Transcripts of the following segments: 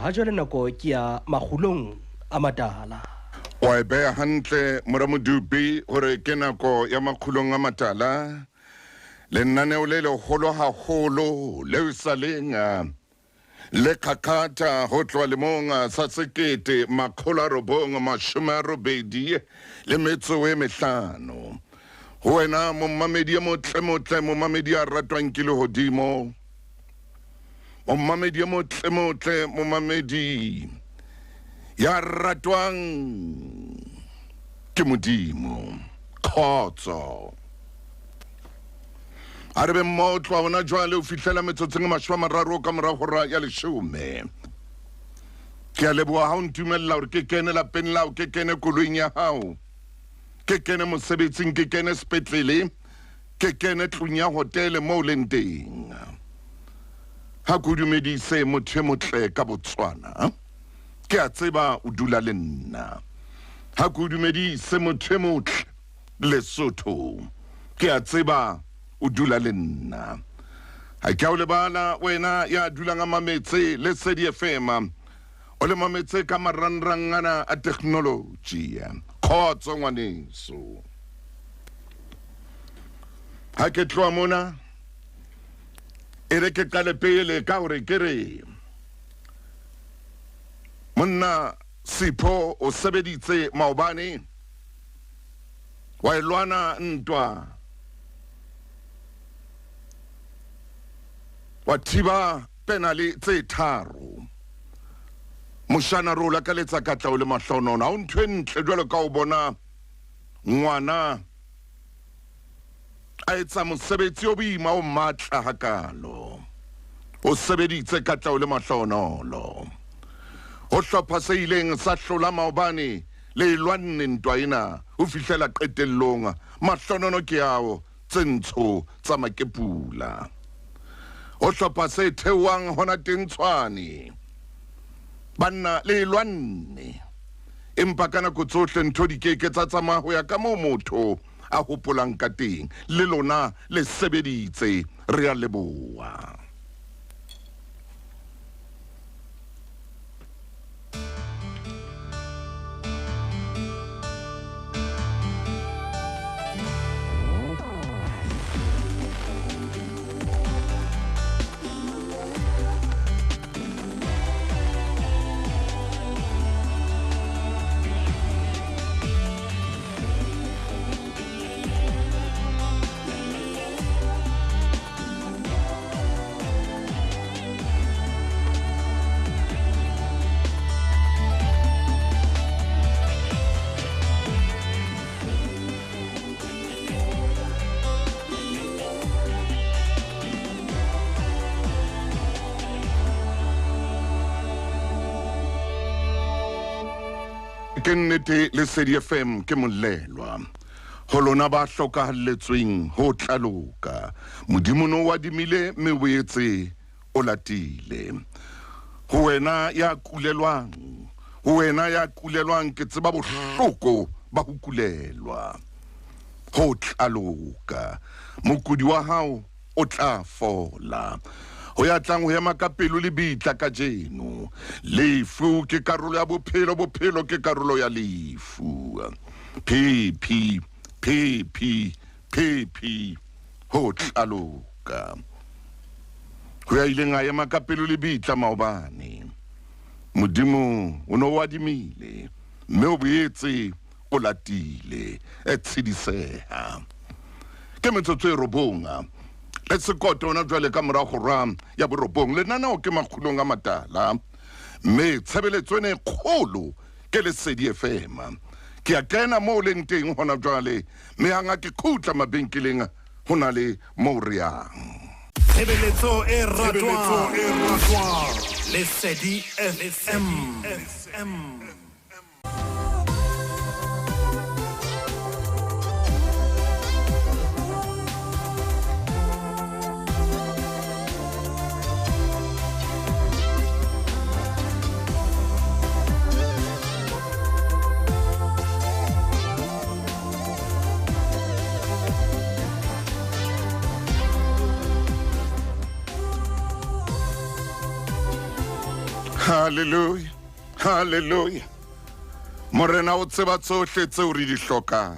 Ha jwale nako ke ya makgulong a matala. Wa e beha hantle mora Modupi hore ke nako ya makgulong a matala. Lenaneo le leholo haholo leo sa leng le kgakgatha ho tloha lemong sa 1985. Ho wena momamedi e motle motle, momamedi a ratwang ke lehodimo, momamedi e motle motle, momamedi ya ratwang ke Modimo, khotso. A re be mmoho tloha hona jwale ho fihlela metsotsong e 30 ka mora hora ya 10. Ke a leboha ha o ntumella hore ke kene lapeng lao, ke kene koloing ya hao, ke kene mosebetsing, ke kene sepetlele, ke kene tlung ya hotele moo leng teng. Ha ke o dumedise motho e motle ka Botswana, ke a tseba o dula le nna. Ha ke o dumedise motho e motle Lesotho, ke a tseba o dula le nna. Ha ke a o lebala wena ya dulang a mametse Lesedi FM, o le mametse ka marangrang ana a technology. Khotso ngwaneso. Ha ke tloha mona, e re ke qale pele ka hore ke re monna Sipho o sebeditse maobane, wa e lwana ntwa, wa thiba penale tse tharo. Moshana re o lakaletsa katleho le mahlonono. Ha o ntho e ntle jwalo ka o bona ngwana a etsa mosebetsi o boima o matla hakalo. O sebeditse katleho le mahlonolo. Ho hlopha se ileng sa hlola maobane le e lwanne ntwa ena ho fihlela qetellong. Mahlonono ke ao tse ntsho tsa makepula. Ho hlopha se theohang hona teng Tshwane. Banna le e lwanne. Empa ka nako tsohle ntho di ke ke tsa tsamaya ho ya ka moo motho a hopolang ka teng. Le lona le sebeditse, re a leboha. Ke nnete Lesedi FM ke molelwa ho lona ba hlokahalletsweng ho tla loka. Modimo no o adimile mme o boetse o latile. Ho wena ya kulelwang, ho wena ya kulelwang, ke tseba bohloko ba ho kulelwa. Ho tla loka. Mokudi wa hao o tla fola. Ho ya tlang ho ema ka pelo lebitla kajeno. Lefu ke karolo ya bophelo, bophelo ke karolo ya lefu. Phephi, phephi, phephi, ho tla loka. Ho ya ileng a ema ka pelo lebitla maobane. Modimo o no o adimile, mme o boetse o latile. E tshediseha. Ke metsotso e 9 le sekoto ona jwale ka mora hora ya 9. Lenaneo ke Makgulong a Matala, mme tshebeletso ena e kgolo ke Lesedi FM. Ke a kena moo leng teng hona jwale, mme hang ha ke khutla mabenkeleng ho na le moo re yang. Tshebeletso e ratwang Lesedi FM. Ha Hallelujah, hallelujah. Morena o tseba tsohle tseo re di hlokang.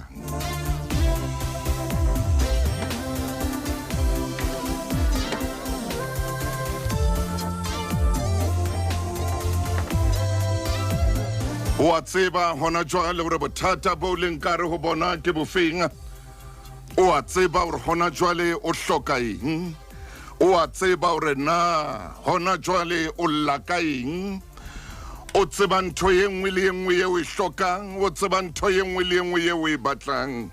O a tseba hona jwale hore bothata bo leng ka re ho bona ke bofeng. O a tseba hore hona jwale o hloka eng. O a tseba hore na hona jwale o lla ka eng. O tseba ntho e nngwe le e nngwe eo e hlokang. O tseba ntho e nngwe le e nngwe eo e batlang.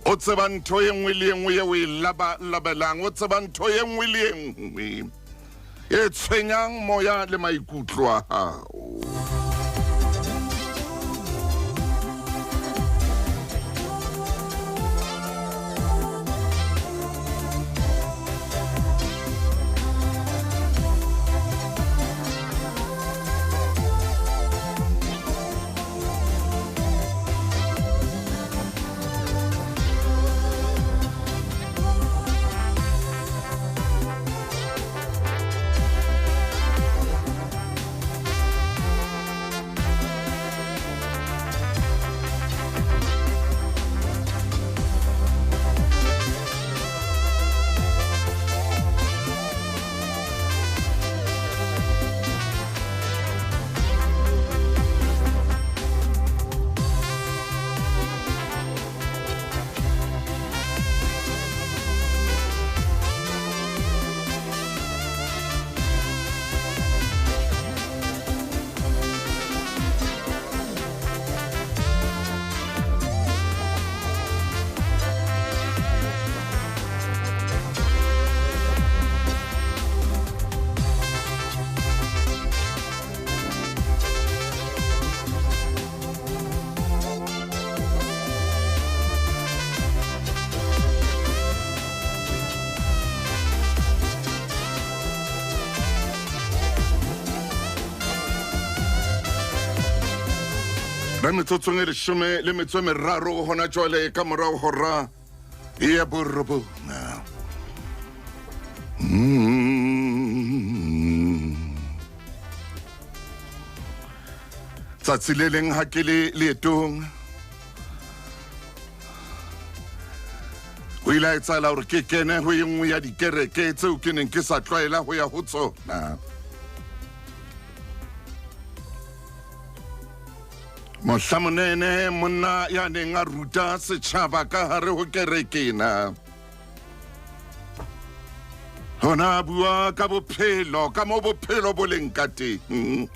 O tseba ntho e nngwe le e nngwe eo e labelabelang. O tseba ntho e nngwe le e nngwe e tshwenyang moya le maikutlo a hao. Re metsotsong e leshome le metso e meraro hona jwale ka morao hora ya borobong. Tsatsi le leng ha ke le leetong, ho ile ha etsahala hore ke kene ho e nngwe ya dikereke tseo ke neng ke sa tlwaela ho ya ho tsona. Mohla monene monna ya neng a ruta setjhaba ka hare ho kereke ena. Hona a bua ka bophelo, ka mo bophelo bo leng ka teng.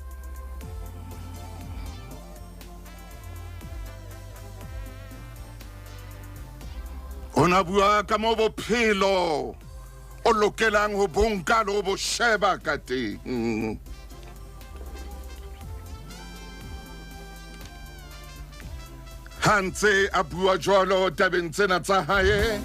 Hona bua ka mo bophelo o lokelang ho bonka le ho bo sheba ka teng. Ha ntse a bua jwalo tabeng tsena tsa hae,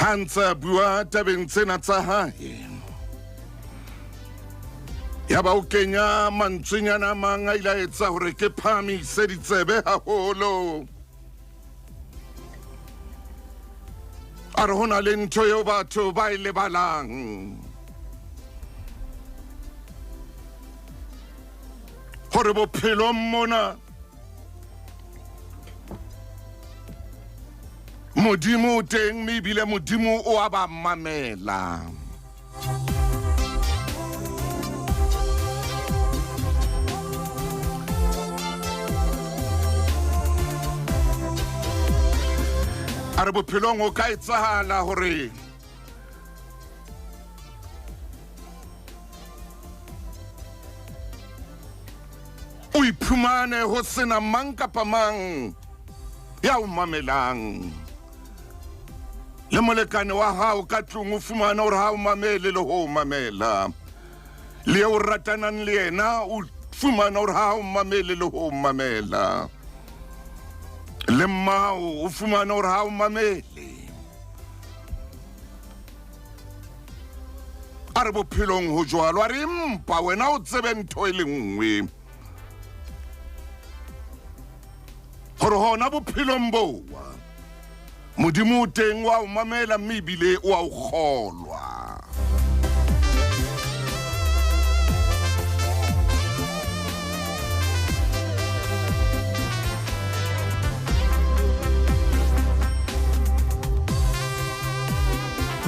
ha ntse a bua tabeng tsena tsa hae, ya ba o kenya mantswenyana a mang a ile a etsa hore ke phahamise ditsebe haholo. A re ho na le ntho eo batho ba e lebalang, hore bophelong mona Modimo o teng, mme ebile Modimo o a ba mamela. A re bophelong o ka etsahala hore o iphumane ho sena mang kapa mang ya o mamelang. Le molekane wa hao ka tlung o fumana hore ha o mamele le ho mamela. Le eo o ratanang le yena o fumana hore ha o mamele le ho mamela. Le mmao o fumane hore ha o mamele. A re bophelong ho jwalo, a re empa wena o tsebe ntho e le nngwe, gore hona bophelong boa Modimo o teng, wa o mamela mme ebile o a o kgolwa.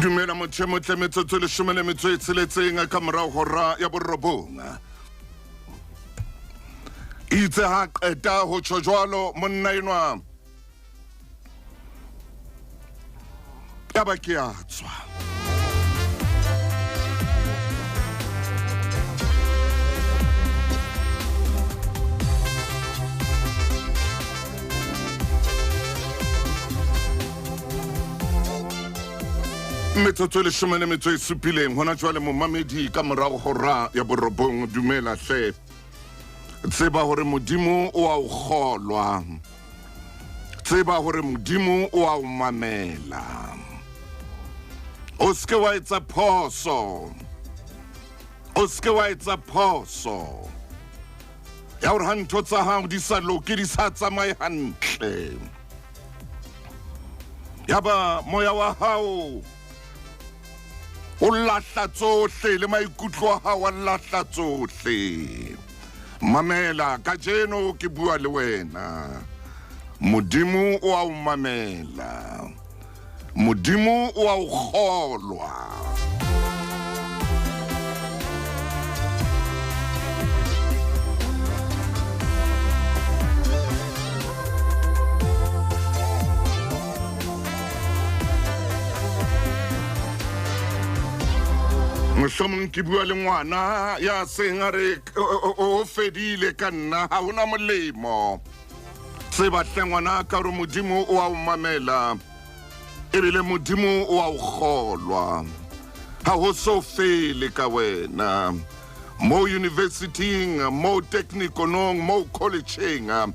Dumela motho e motle, metsotso 16 ka morao hora ya 9. Itse ha qeta ho tjho jwalo monna enwa, ya ba ke a tswa. Metsotso 17 hona jwale momamedi ka morao hora ya 9. Dumela hle, tseba hore Modimo o a o kgolwa, tseba hore Modimo o a o mamela. O seke wa etsa phoso, o seke wa etsa phoso ya hore ha ntho tsa hao di sa loke, di sa tsamaye hantle, ya ba moya wa hao o lahla tsohle le maikutlo a hao a lahla tsohle. Mamela, kajeno ke bua le wena. Modimo o a o mamela, Modimo o a o kgolwa. Mohlomong ke bua le ngwana ya seng a re o fedile ka nna, ha hona molemo. Tseba hle ngwana ka hore Modimo o a o mamela, ebile Modimo o a o kgolwa. Ha ho so fele ka wena. Mo universityng, mo technikonong, mo collegeng,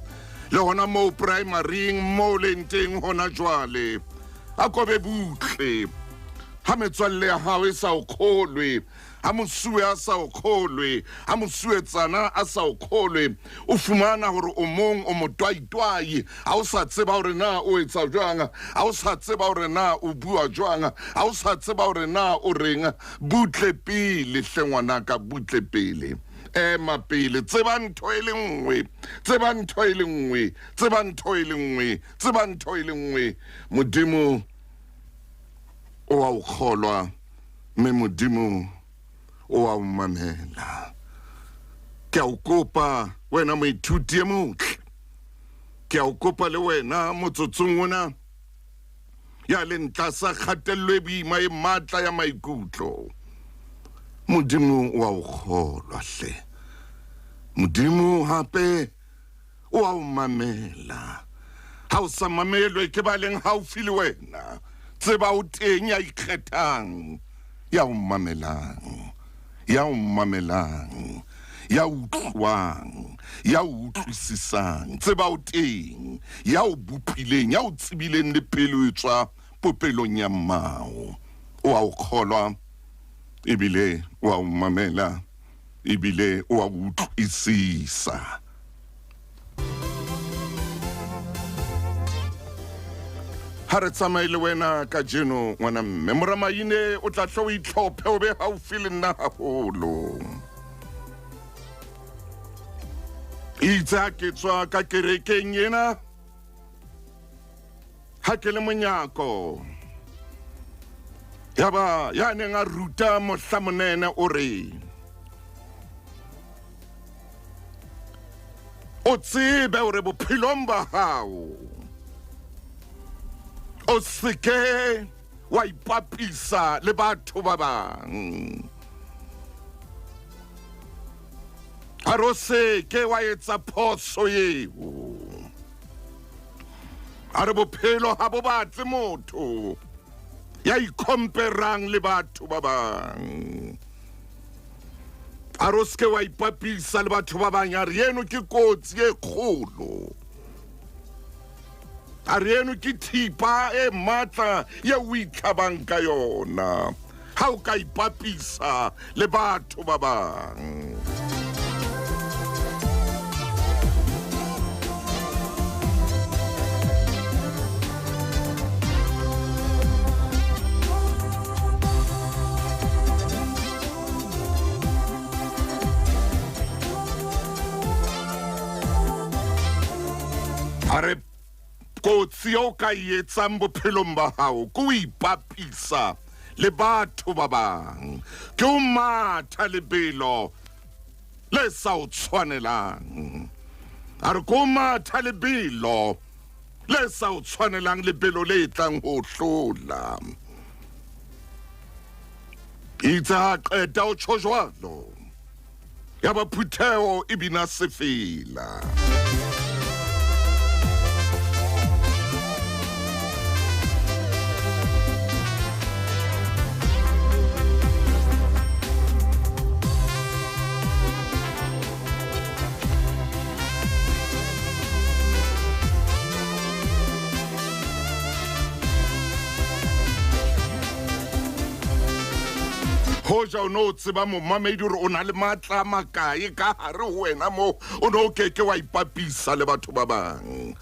le hona mo primaryng, mo leng teng hona jwale. A ko be butle. Ha metswalle ya hao e sa o kgolwe, ha mosuwe a sa o kgolwe, ha mosuwetsana a sa o kgolwe, o fumana hore o mong o motwaitwai, ha o sa tseba hore na o etsa jwang, ha o sa tseba hore na o bua jwang, ha o sa tseba hore na o reng. Butle pele hle ngwanaka, butle pele, ema pele, tseba ntho e le nngwe, tseba ntho e le nngwe, tseba ntho e le nngwe, tseba ntho e le nngwe. Modimo o a o kgolwa, mme Modimo o a o mamela. Ke a o kopa wena moithuti e motle, ke a o kopa le wena motsotsong ona ya leng tlasa kgatello e boima e matla ya maikutlo. Modimo o a o kgolwa hle, Modimo hape o a o mamela. Ha o sa mamelwe ke ba leng haufi le wena, tseba o teng ya ikgethang, ya o mamelang, ya o mamelang, ya utlwang, ya utlwisisang. Tseba o teng ya o bopileng, ya o tsebileng le pele o tswa popelong ya mmao. O a o kgolwa, ebile o a o mamela, ebile o a utlwisisa. Ha re tsamaye le wena kajeno ngwana mme, moramaine o tla hle o itlhophe, o be haufi le nna haholo. Itse ha ke tswa ka kerekeng ena, ha ke le monyako, ya ba ya neng a ruta mohla monene o re, o tsebe hore bophelong ba hao o seke wa ipapisa le batho ba bang. A re o seke wa etsa phoso eo. A re bophelo ha bo batle motho ya ikhomperang le batho ba bang. A re o seke wa ipapisa le batho ba bang, a re eno ke kotsi e kgolo. A re eno ke thipa e matla eo o itlhabang ka yona ha o ka ipapisa le batho ba bang. A re kotsi eo ka e etsang bophelong ba hao ke ho ipapisa le batho ba bang, ke ho matha lebelo le sa o tshwanelang. A re ke ho matha lebelo le sa o tshwanelang, lebelo le tlang ho hlola. Itse ha qeta o tjho jwalo, ya ba phutheho e bina sefela. Hoja o no o tseba momamedi hore o na le matla a makae ka hare ho wena moo, o no o keke wa ipapisa le batho ba bang.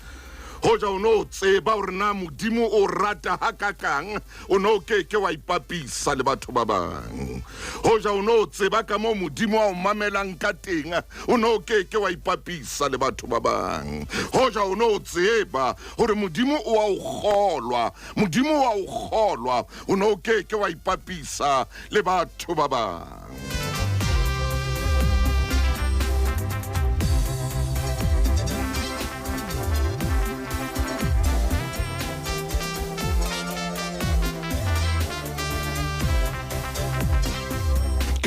Hoja o no o tseba hore na Modimo o rata hakakang, o no o keke wa ipapisa le batho ba bang. Hoja o no o tseba ka moo Modimo a o mamelang ka teng, o no o keke wa ipapisa le batho ba bang. Hoja o no o tseba hore Modimo o a o kgolwa, Modimo o a o kgolwa, o no o keke wa ipapisa le batho ba bang.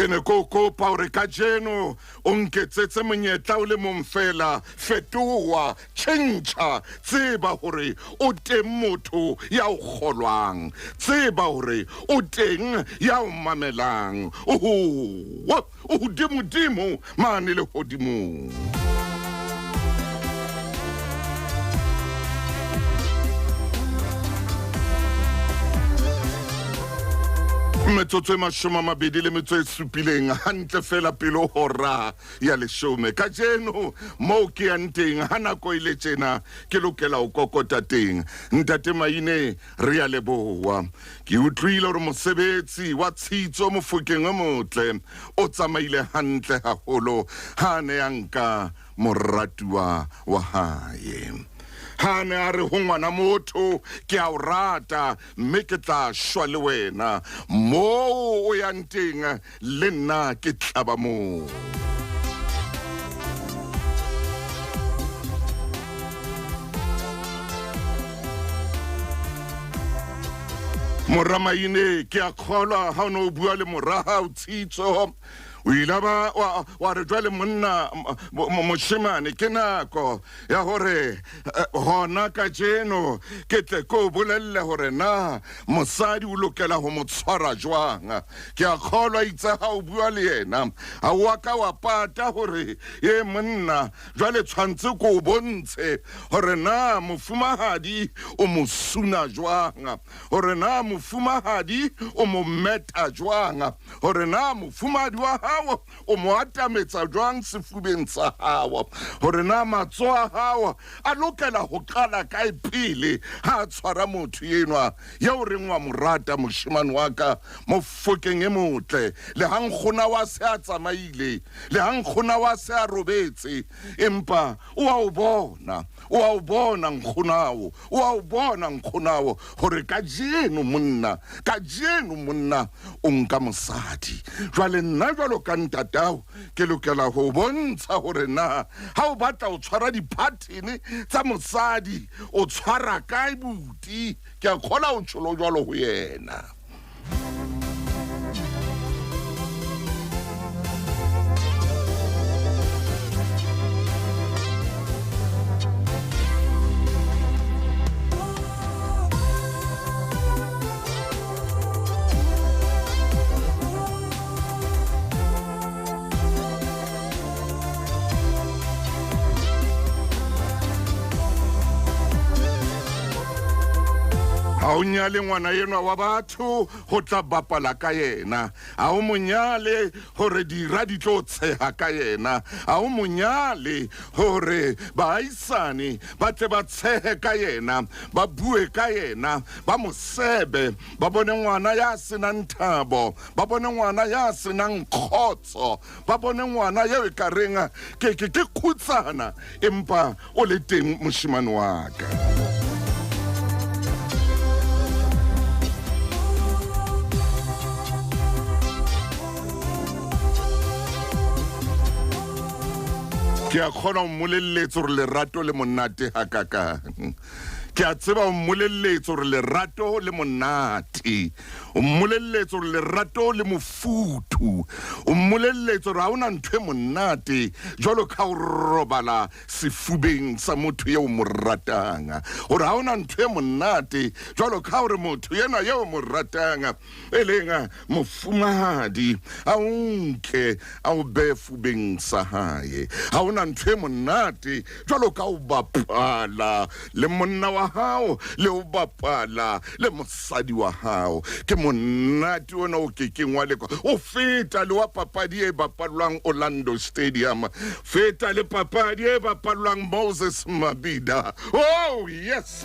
Ke ne ke o kopa hore kajeno o nketsetse monyetla o le mong feela. Fetoha, tjhentjha, tseba hore o teng motho ya o kgolwang, tseba hore o teng ya o mamelang. Oho, o hodimodimo mane lehodimong. Metsotso e 27 hantle fela pele hora ya 10. Kajeno moo ke yang teng ha nako e le tjena ke lokela ho kokota teng. Ntate Maine, re a leboha. Ke utlwile hore mosebetsi wa Tshitso Mofokeng o motle o tsamaile hantle haholo ha ne a nka moratuwa wa hae. Ha ne a re ho ngwana motho, ke a o rata mme ke tla shwa le wena, moo o yang teng le nna ke tla ba moo. Mora Maine, ke a kgolwa ha o ne o bua le mora hao Tshitso, o ile ba wa re jwale monna moshemane, ke nako ya hore hona kajeno ke tle ke o bolelle hore na mosadi o lokela ho mo tshwara jwang. Ke a kgolwa itse ha o bua le yena ha o a ka wa pata hore ye monna jwale tshwantse ko o bontshe hore na mofumahadi o mo suna jwang, hore na mofumahadi o mo meta jwang, hore na mofumahadi wa hao o mo atametsa jwang sefubeng sa hao, hore na matsoho a hao a lokela ho qala kae pele ha a tshwara motho enwa eo reng wa mo rata. Moshemane wa ka Mofokeng e motle, le ha nkgona wa se a tsamaile, le ha nkgona wa se a robetse, empa o a o bona, o a o bona nkgonao, o a o bona nkgonao hore kajeno monna, kajeno monna o nka mosadi. Jwale nna jwalo ka ntatao ke lokela ho bontsha hore na ha o batla ho tshwara diphathene tsa mosadi o tshwara kae buti. Ke a kgola o tjholo jwalo ho yena. Ha o nyale ngwana enwa wa batho ho tla bapala ka yena. Ha o mo nyale hore dira di tlo tsheha ka yena. Ha o mo nyale hore baahisane ba tle ba tshehe ka yena, ba bue ka yena, ba mo sebe, ba bone ngwana ya senang thabo, ba bone ngwana ya senang kgotso, ba bone ngwana eo e ka reng ke ke ke khutsana empa o le teng moshemane wa ka. Ke a kgona ho mmolelletse hore lerato le monate hakakang. Ke a tseba o mmolelletse hore lerato le monate. O mmolelletse hore lerato le mofuthu. O mmolelletse hore ha hona ntho e monate jwalo ka ho robala sefubeng sa motho eo mo ratang. Hore ha hona ntho e monate jwalo ka hore motho enwa eo mo ratang e leng mofumahadi a o nke a o behe fubeng sa hae. Ha hona ntho e monate jwalo ka ho bapala le monna wa hao le ho bapala le mosadi wa hao. Ke monate ona o kekeng wa lekwa. O feta le wa papadi e bapalwang Orlando Stadium. Feta le papadi e bapalwang Moses Mabhida. Oh yes.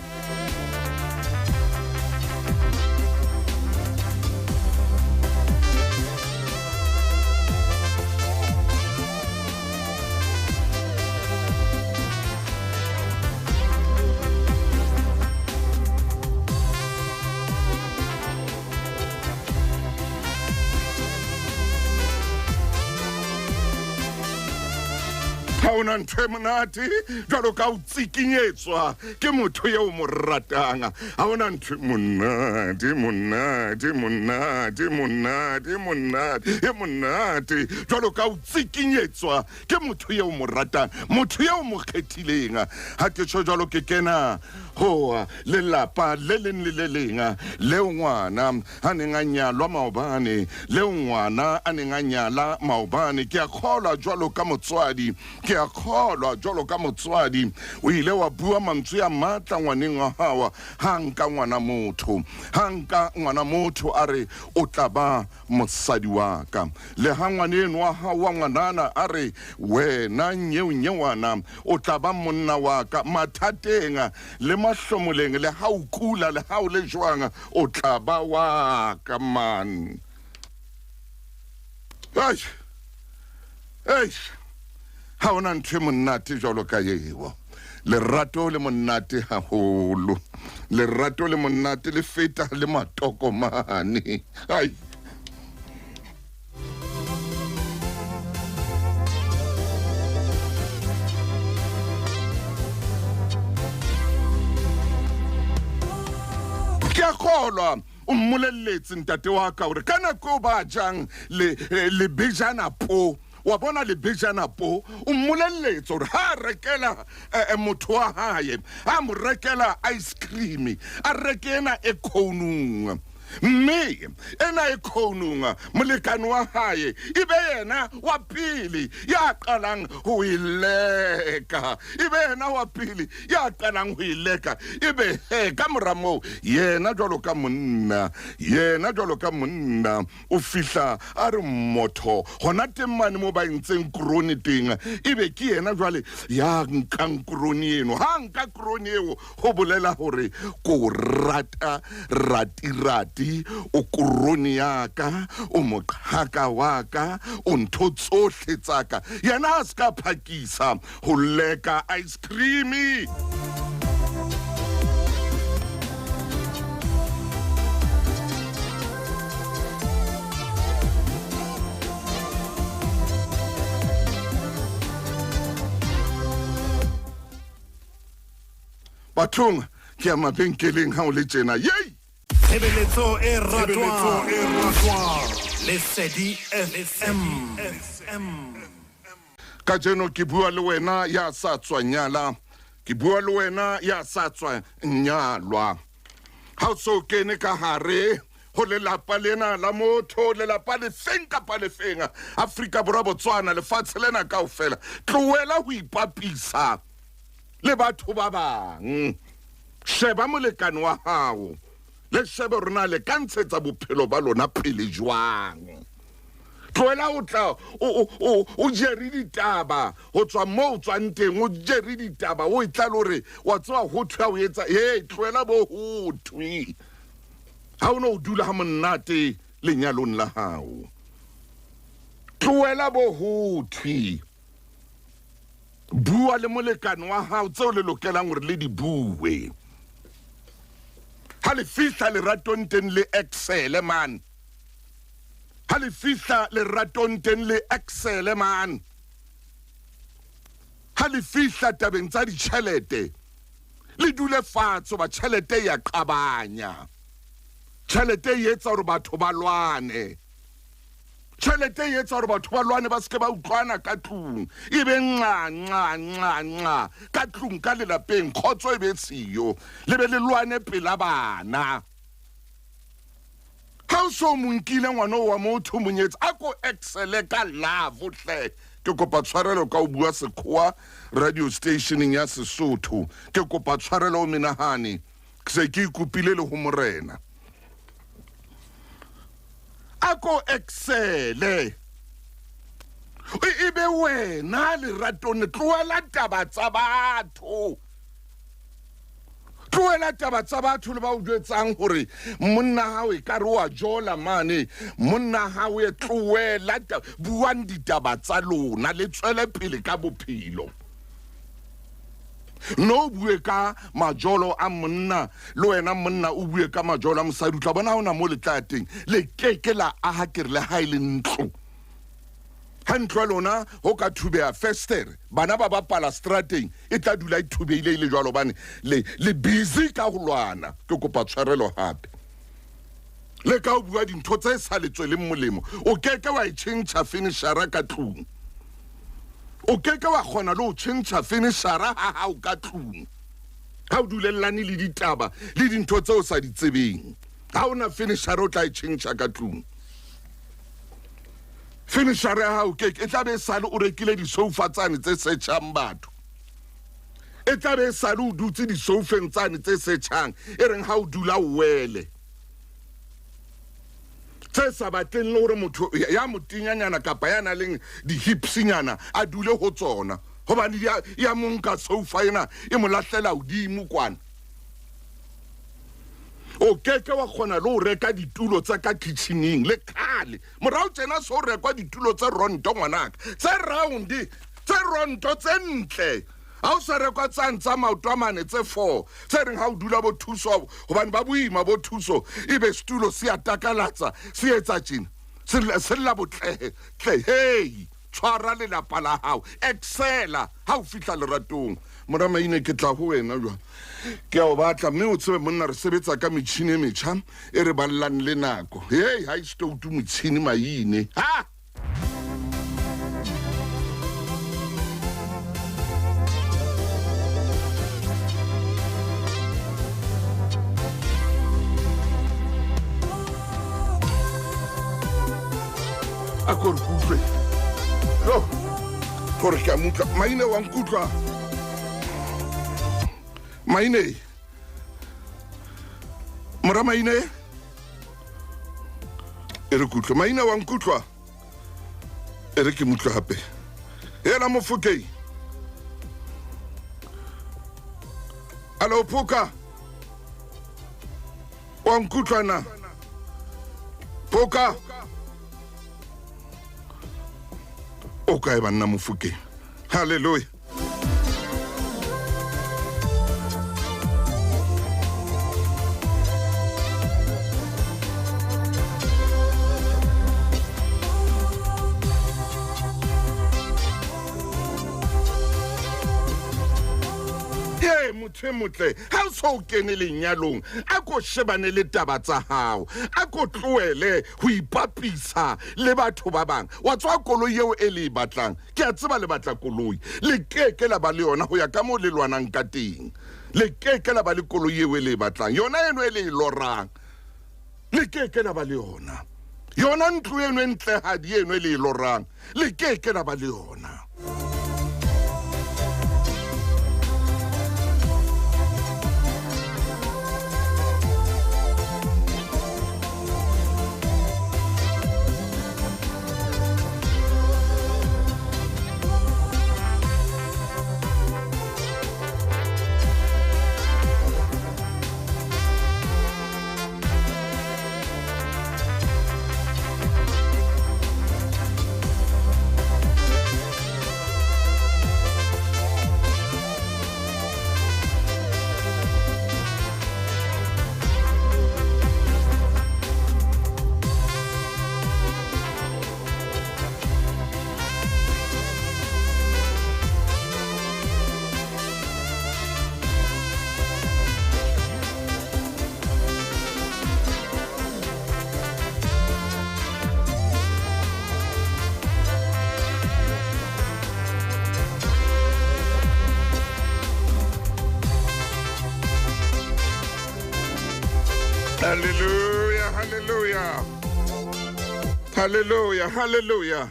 Ha hona ntho e monate jwalo ka ho tsikinyetswa ke motho eo mo ratang. Ha hona ntho e monate, monate, monate, monate, monate, e monate jwalo ka ho tsikinyetswa ke motho eo mo ratang, motho eo mo kgethileng. Ha ke tjho jwalo ke kena ho lelapa le leng le le leng leo ngwana a neng a nyalwa maobane, leo ngwana a neng a nyala maobane. Ke a kgolwa jwalo ka motswadi, ke a kgolwa jwalo ka motswadi o ile wa bua mantswe a matla ngwaneng wa hao. Ha nka ngwana motho, ha nka ngwana motho a re o tla ba mosadi wa ka. Le ha ngwaneno wa hao wa ngwanana a re wena nyeonyewana o tla ba monna wa ka. Mathateng le mahlomoleng, le ha o kula, le ha o le jwang, o tla ba wa ka man. Eish, eish, ha hona ntho e monate jwalo ka eo. Lerato le monate haholo. Lerato le monate le feta le matokomane. Ai. Ke a kgolwa o mmolelletse ntate wa ka hore ka nako eo ba jang le lebejana po, wa bona lebejana po, o mmolelletse hore ha a rekela motho wa hae, a mo rekela ice cream, a reke ena e khonung. Mme ena e khonung molekane wa hae e be yena wa pele ya qalang ho e leka, e be yena wa pele ya qalang ho e leka. E be he ka mora moo yena jwalo ka monna, yena jwalo ka monna o fihla a re motho hona teng mane mo ba entseng krone teng, e be ke yena jwale ya nkang krone eno. Ha nka krone eo ho bolela hore ko rata ratirati, o krone ya ka, o moqhaka wa ka, o ntho tsohle tsa ka. Yena a ska phakisa ho leka ice cream. Bathong ke ya mabenkeleng ha o le tjena. Yei! Tshebeletso e ratwang. Lesedi FM. Kajeno ke bua le wena ya sa tswa nyala, ke bua le wena ya sa tswa nyalwa. Ha o so kene ka hare ho lelapa lena la motho, lelapa lefeng kapa lefeng, Afrika Borwa, Botswana, lefatshe lena kaofela, tlohela ho ipapisa le batho ba bang. Sheba molekane wa hao. Le shebe hore na le ka ntshetsa bophelo ba lona pele jwang. Tlohela o tla o jere ditaba ho tswa moo o tswang teng, o jere ditaba o e tla le hore wa tseba ho thwe ha o etsa. Hey, tlohela bo ho thwe. Ha o no o dula ha monate lenyalong la hao. Tlohela bo ho thwe. Bua le molekane wa hao tseo le lokelang hore le di bue. Ha le fihla leratong teng le excel man. Ha le fihla leratong teng le excel man. Ha le fihla tabeng tsa ditjhelete le dule fatshe ba tjhelete ya qabanya. Tjhelete e etsa hore batho ba lwane. Tjhelete e etsa hore batho ba lwane, ba seke ba utlwana ka tlung. E be nqa nqa nqa nqa ka tlung, ka lelapeng, kgotso e be siyo. Le be le lwane pela bana. Ha o so mo nkile ngwana wa motho monyetsa, a ko excel ka love hle. Ke kopa tshwarelo ka o bua sekgowa radio stationeng ya Sesotho. Ke kopa tshwarelo o menahane. Ke se ke ikopile le ho morena. A ko excel. E be wena leratong, tlohela taba tsa batho. Tlohela taba tsa batho le ba o jwetsang hore monna hao e ka re wa jola mane, monna hao e tlohela buang ditaba tsa lona le tswele pele ka bophelo. No bue ka majolo a monna le wena monna o bue ka majolo a mosadi, o tla bona ha ona mo le tla teng. Le keke la aha ke re le ha e le ntlo. Ha ntlo ya lona ho ka thubeha festere, bana ba bapala strateng, e tla dula e thubehile e le jwalo hobane le busy ka ho lwana. Ke kopa tshwarelo hape. Le ka o bua dintho tse sa le tsweleng molemo, o keke wa e tjhentjha finishara ka tlung. O keke wa kgona le ho tjhentjha finishara ha hao ka tlung. Ha o dulellane le ditaba le dintho tseo sa di tsebeng. Ha ona finishara o tla e tjhentjha ka tlung. Finishara ya hao ke e tla be e sale o rekile disoufa tsane tse setjhang batho. E tla be e sale o dutse disoufeng tsane tse setjhang, e reng ha o dula o wele. Tse sa batleng le hore motho ya motenyanyana kapa ya nang le di-hipsnyana a dule ho tsona, hobane ya mo nka soufa ena e mo lahlela hodimo kwana. O keke wa kgona le ho reka ditulo tsa ka kitcheneng le kgale. Morao tjena so rekwa ditulo tse ronto ngwanaka, tse round, tse ronto tse ntle. Ha o sa rekwa tsane tsa maoto a mane tse 4, tse reng ha o dula bo thuso, hobane ba boima bo thuso, ebe setulo se a takalatsa, se etsa tjena, se lla botlehe, tle, hey, tshwara lelapa la hao, excela ha o fihla leratong. Mora Maine, ke tla ho wena jwang? Ke a o batla, mme o tsebe monna re sebetsa ka metjhini e metjha e re ballang le nako. Hey, ha e stoutu motjhini Maine. Ha! A ko re kutlwe. Yo, gore ke a mo utlwa. Maine wa nkutlwa. Maine. Mora Maine. E re kutlwe. Maine wa nkutlwa. E re ke mo utlwe hape. Hela Mofokeng. Alo Phoka. Wa nkutlwa na? Phoka. O kae banna Mofokeng? Hallelujah. Motho e motle, ha o so kene lenyalong, a ko shebane le taba tsa hao, a ko tlohele ho ipapisa le batho ba bang. Wa tswa koloi eo e le e batlang, ke a tseba le batla koloi, le keke la ba le yona ho ya ka moo le lwanang ka teng. Le keke la ba le koloi eo e le e batlang, yona eno e le e lorang, le keke la ba le yona. Yona ntlo eno e ntlehadi eno e le e lorang, le keke la ba le yona. Hallelujah, hallelujah. Hallelujah, hallelujah.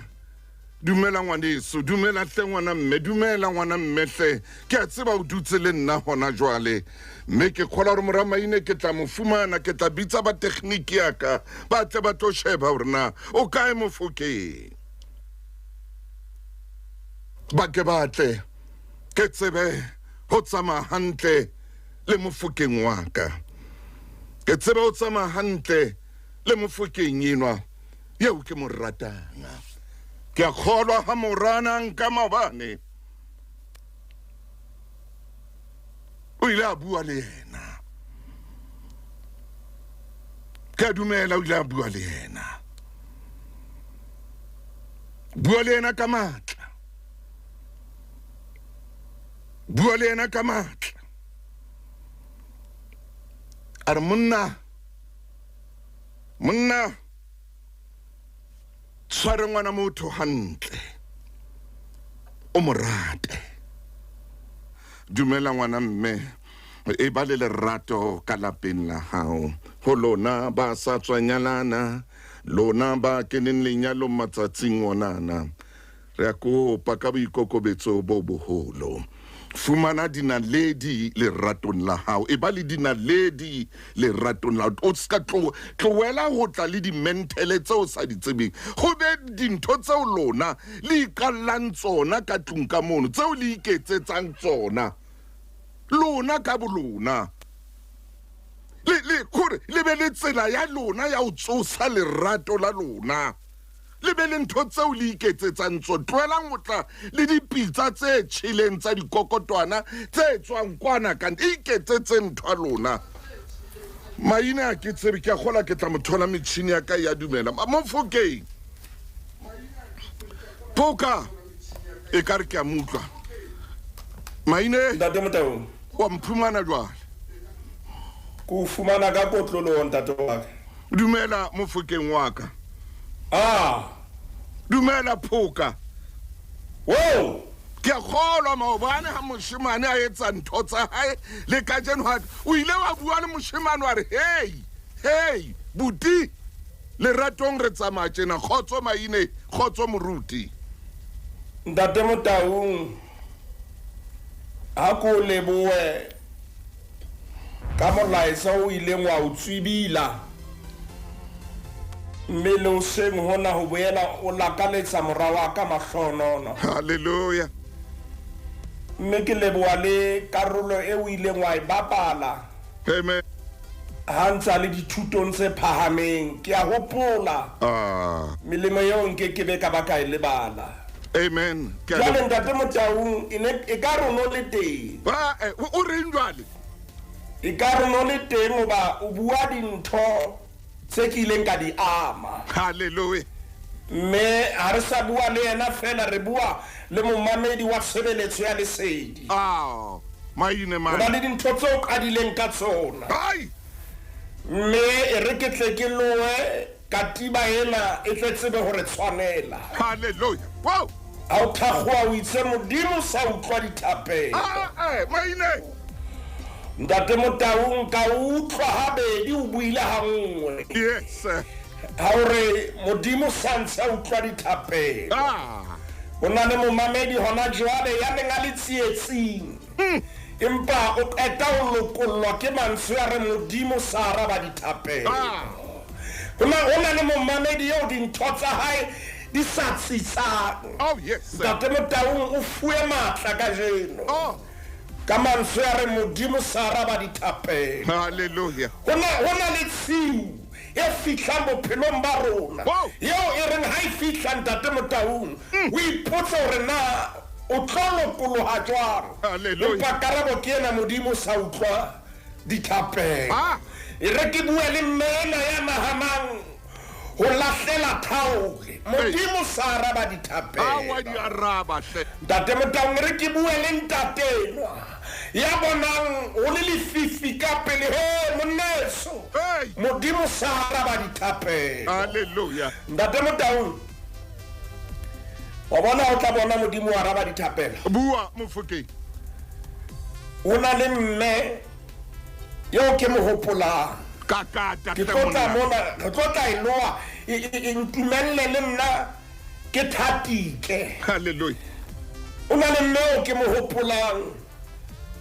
Dumela ngwaneso, dumela hle ngwana mme, dumela ngwana mme hle. Ke a tseba o dutse le nna hona jwale. Mme ke kgolwa hore mora Maine ke tla mo fumana, ke tla bitsa ba tekgniki ya ka, ba tle ba tlo sheba hore na o kae Mofokeng. Ba ke ba tle, ke tsebe ho tsamaya hantle le Mofokeng wa ka. Ke tsebe ho tsamaya hantle le Mofokeng enwa eo ke mo ratang. Ke a kgolwa ha morana nka maobane o ile a bua le yena. Ke a dumela o ile a bua le yena. Bua le yena ka matla. Bua le yena ka matla. A re monna, monna, tshware ngwana motho hantle, o mo rate. Dumela ngwana mme, e ba le lerato ka lapeng la hao. Ho lona ba sa tswa nyalana, lona ba keneng lenyalong matsatsing onana. Re a kopa ka boikokobetso bo boholo. Fumana dinaledi leratong la hao. E ba le dinaledi leratong la hao. O ska tlohela ho tla le dimenthele tseo o sa di tsebeng. Ho be dintho tseo lona le iqallang tsona ka tlung ka mono, tseo le iketsetsang tsona lona ka bolona. Le, le, hore le be le tsela ya lona ya ho tsosa lerato la lona. Le be le ntho tseo le iketsetsang tsona. Tlohelang ho tla le dipitsa tse tjheleng tsa dikokotwana tse tswang kwana ka ntle. Iketsetseng ntho ya lona. Maina a ke tsebe, ke a kgola ke tla mo thola metjhini ya ka ya dumela. Mofokeng. Phoka. E ka re ke a mo utlwa. Maine. Ntate Motaung. Wa mphumana jwale. Ke o fumana ka kotloloho ntate wa ka. Dumela Mofokeng wa ka. Ah. Dumela Phoka. Wo. Ke a kgolwa maobane ha moshemane a etsa ntho tsa hae le kajeno ha o ile wa bua le moshemane wa re hey, hey, buti, leratong re tsamaya tjena. Kgotso Maine, kgotso moruti. Ntate Motaung, ha ko lebohe ka molaetsa o ileng wa o tswibila, mme le hoseng hona ho boela o lakaletsa mora wa ka mahlohonono. Hallelujah. Mme ke leboha le karolo e o ileng wa e bapala. Amen. Ha ntsa le dithutong tse phahameng, ke a hopola. Ah. Melemo eo nke ke be ka ba ka e lebala. Amen. Ke a Jwale leboha. Ntate Motaung, e ne e ka re o no le teng. Ba, o reng jwale? E ka re no le teng hoba o bua dintho tse ke ileng ka di ama. Hallelujah. Mme ha re sa bua le yena fela, re bua le momamedi wa tshebeletso ya lesedi. Ah, maine, Ho na le dintho tseo qadileng ka tsona. Ai! Mme e re ke tle ke loe katiba ena e tle tsebe hore tshwanela. Hallelujah. Wow. Ha o thakgoha o itse Modimo sa utlwa dithapelo. Ah, maine. Ntate Motaung, ka utlwa habedi o buile ha nngwe. Yes. Ha o re Modimo sa ntse a utlwa dithapelo. Ah. Ho na le momamedi hona jwale ya neng a le tsietsing. Empa o qeta ho lokollwa ke mantswe a re Modimo sa araba dithapelo. Ah. Ho na le momamedi eo dintho tsa hae di sa tsitsang. Oh, yes. Ntate Motaung o fuwe matla kajeno. Oh. Ka mantswe a re Modimo sa araba dithapelo. Hallelujah. Ho na le tshiu e fihlang bophelong ba rona. Wow. Eo e reng ha e fihla Ntate Motaung, o ipotse hore na o tlo lokoloha jwang. Hallelujah. Empa karabo ke ena, Modimo sa utlwa dithapelo. Ah. E re ke bue le mme ena ya nahanang ho lahlela thaole. Modimo sa araba dithapelo. Ah, wa di araba hle. Ntate Motaung, re ke bue le ntatenwa ya bonang ho le lefifi ka pele. He, monneso. Hey. Modimo sa araba dithapelo. Hallelujah. Ntate Motaung, wa bona o tla bona Modimo wa araba dithapelo. Bua Mofokeng. Ho na le mme eo ke mo hopolang. Kakata Ke tlo tla mona, re tlo tla e loa, e ntumelle le nna ke thatike. Hallelujah. O na le mme o ke mo hopolang,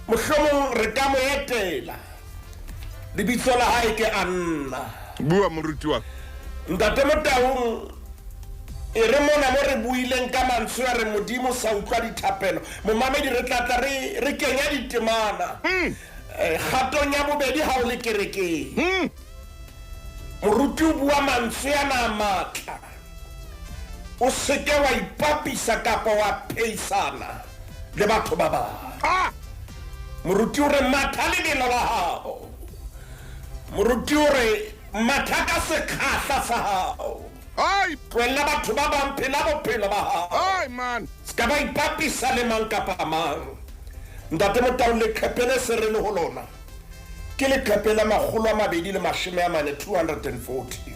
mohlomong re ka mo etela. Lebitso la hae ke Anna. Bua moruti wa. Ntate Motaung, e re mona mo re buileng ka mantswe a re Modimo sa utlwa dithapelo. Momamedi re tla tla re kenya ditemana. Kgatong ya bobedi ha o le kerekeng. Moruti o bua mantswe ana a matla. O seke wa ipapisa kapa wa pheisana le batho ba bang. Moruti o re matha lebelo la hao. Moruti o re matha ka sekgahla sa hao. Ai, Tlohella batho ba bang phela bophelo ba hao. Ai man. Se ka ba ipapisa le mang kapa mang. Ntate Motaung, leqephe le se re le ho lona ke leqephe la 240, 240.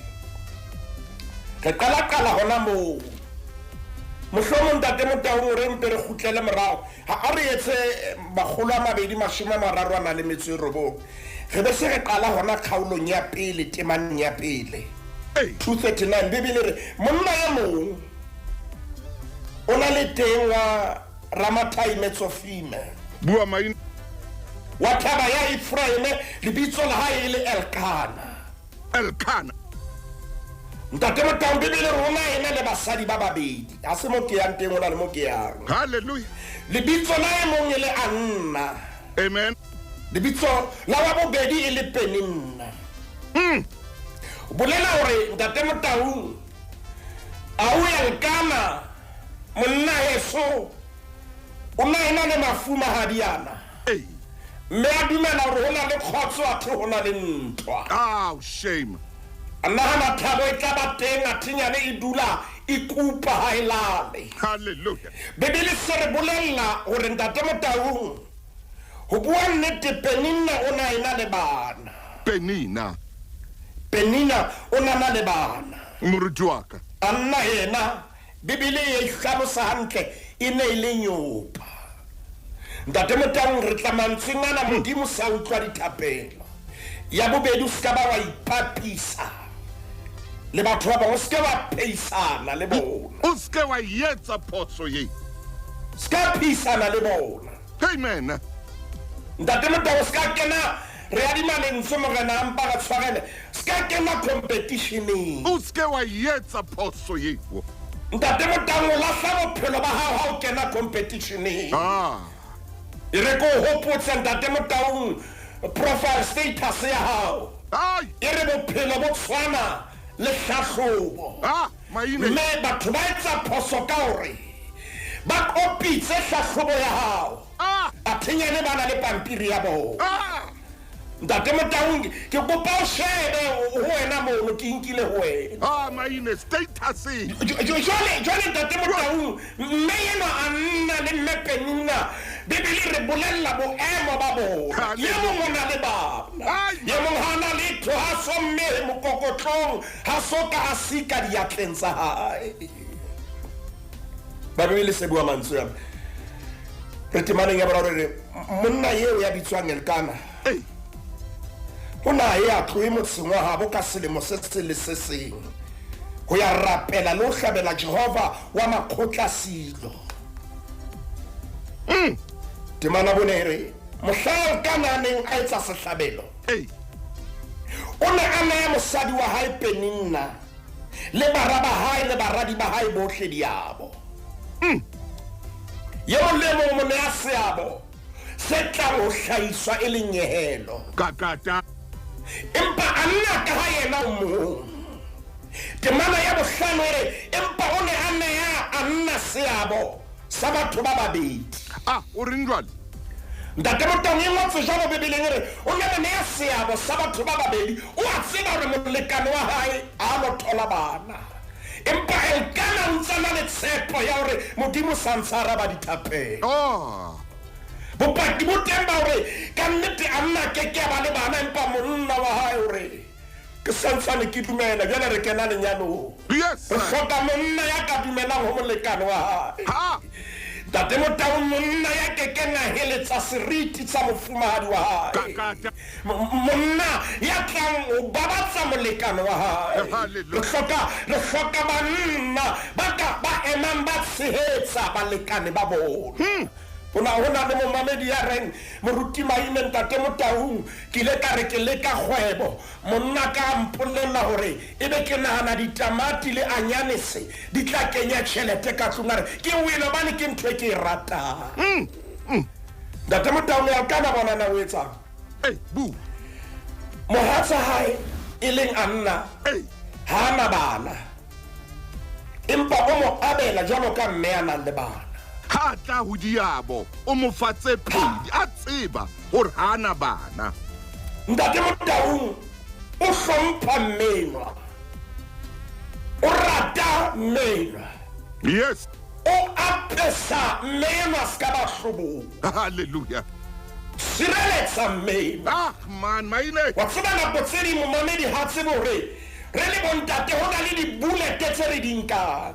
Re qala-qala hona moo. Mohlomong Ntate Motaung o re mpe re kgutlele morao. Ha a re etse 239. Re be se re qala hona kgaolong ya pele, temaneng ya pele. 239, Bibele re monna e mong o na le teng wa Ramathaime Tsofime. Bua maina. Wa thaba ya Efraime, lebitso la hae e le Elkana. Elkana. Ntate Motaung, Bibele re o na ena le basadi ba babedi. Ha se mo ke yang teng, o na le mo ke yang. Hallelujah. Lebitso la e mong e le Anna. Amen. Lebitso la wa bobedi e le Peninna. Bolela hore Ntate Motaung, a o Elkana monna heso o na ena le mafumahadi ana. Mme a dumela hore ho na le kgotso athe ho na le ntwa. Oh, shame. A nahana thabo e tla ba teng, athe nyane e dula e kupa ha e lale. Hallelujah. Bibele se re bolella hore Ntate Motaung, ho bua nnete, Penina o na ena le bana. Penina. Penina o na na le bana. Moruti wa ka. Anna yena, Bibele e hlalosa hantle, e ne e le nyopa. Ntate Motaung, re tla mantsweng ana, Modimo sa utlwa dithapelo. Ya bobedi, o ska ba wa ipapisa le batho ba bang, o seke wa pheisana le bona. O seke wa etsa phoso ye. Se ka pheisana le bona. Amen. Ntate Motaung, se ka kena re adima lentswe morena a mpa re tshwarele. Se ka kena competitioneng. O seke wa etsa phoso eo. Ntate Motaung, o lahla bophelo ba hao ha o kena competitioneng. E re ko hopotse Ntate Motaung, profile status ya hao. Ai. E re bophelo bo tshwana le hlahlobo. Maine. Mme batho ba etsa phoso ka hore ba kopitse hlahlobo ya hao. Athenyane ba na le pampiri ya bona. Ntate Motaung, ke kopa o shebe ho wena mono, ke nkile ho wena. Maine, status e. Jwale Ntate Motaung, mme enwa a nna le mme Penina, Bibele re bolella boemo ba bona. Hallelujah. Ye mong o na le bana. Ai. Ye mong ha na letho, ha so mme mokokotlong, ha so ka a sika diatleng tsa hae. Ba Bibele se bua mantswe ana. Re temaneng ya boraro re monna eo ya bitswang Elkana. O na e a tlohe motseng wa habo ka selemo se seng le se seng ho ya rapela le ho hlabela Jehova wa makgotla Silo. Temana bone e re mohla Elkana a neng a etsa sehlabelo, o ne a neha mosadi wa hae Peninna le bara ba hae le baradi ba hae bohle diabo. Ye mong le mong o mo neha seabo se tlang ho hlahiswa e le nyehelo. Kakata. Empa a nna ka ha yena o mong. Temana ya bohlano e re empa o ne a neha a nna seabo sa batho ba babedi. O reng jwale? Ntate Motaung, e ngotswe jwalo Bibeleng e re o ne a neha seabo sa batho ba babedi. O a tseba hore molekane wa hae ha lo thola bana. Empa Elkana o ntse a na le tshepo ya hore Modimo sa ntse a araba dithapelo. Bopaki bo teng ba hore ka nnete a nna ke ke a ba le bana, empa monna wa hae o re ke santsane ke dumela, jwale re kena lenyalong. Yes. Re hloka monna ya ka dumelang ho molekane wa hae. Ntate Motau, monna ya kekeng a heletsa seriti sa mofumahadi wa hae, monna ya tlang ho babatsa molekane wa hae. Re hloka banna ba ka ba emang ba tshehetsa balekane ba bona. Ho na le momamedi ya reng, moruti Maine, ntate Motaung, ke ile ka re ke leka kgwebo, monna ka mpolella hore ebe ke nahana ditamati le anyanese di tla kenya tjhelete ka tlung. A re ke wele hobane ke ntho e ke e ratang. Ntate Motaung, ya kana bona na o etsang? Mohatsa hae e leng Anna ha ana bana, empa o mo abela jwalo ka mme a nang le bana. Ha tla ho diabo, o mo fa tse pedi, a tseba hore ha ana bana. Ntate Motaung o hlompha mmenwa, o rata mmenwa. Yes. O apesa mmenwa se ka ba hlobola. Hallelujah. Sireletsa mmenwa. Ah man, Maine. Wa tseba nako tse ding momamedi ha tsebe hore re le bontate ho na le dibulete tse re di nkang.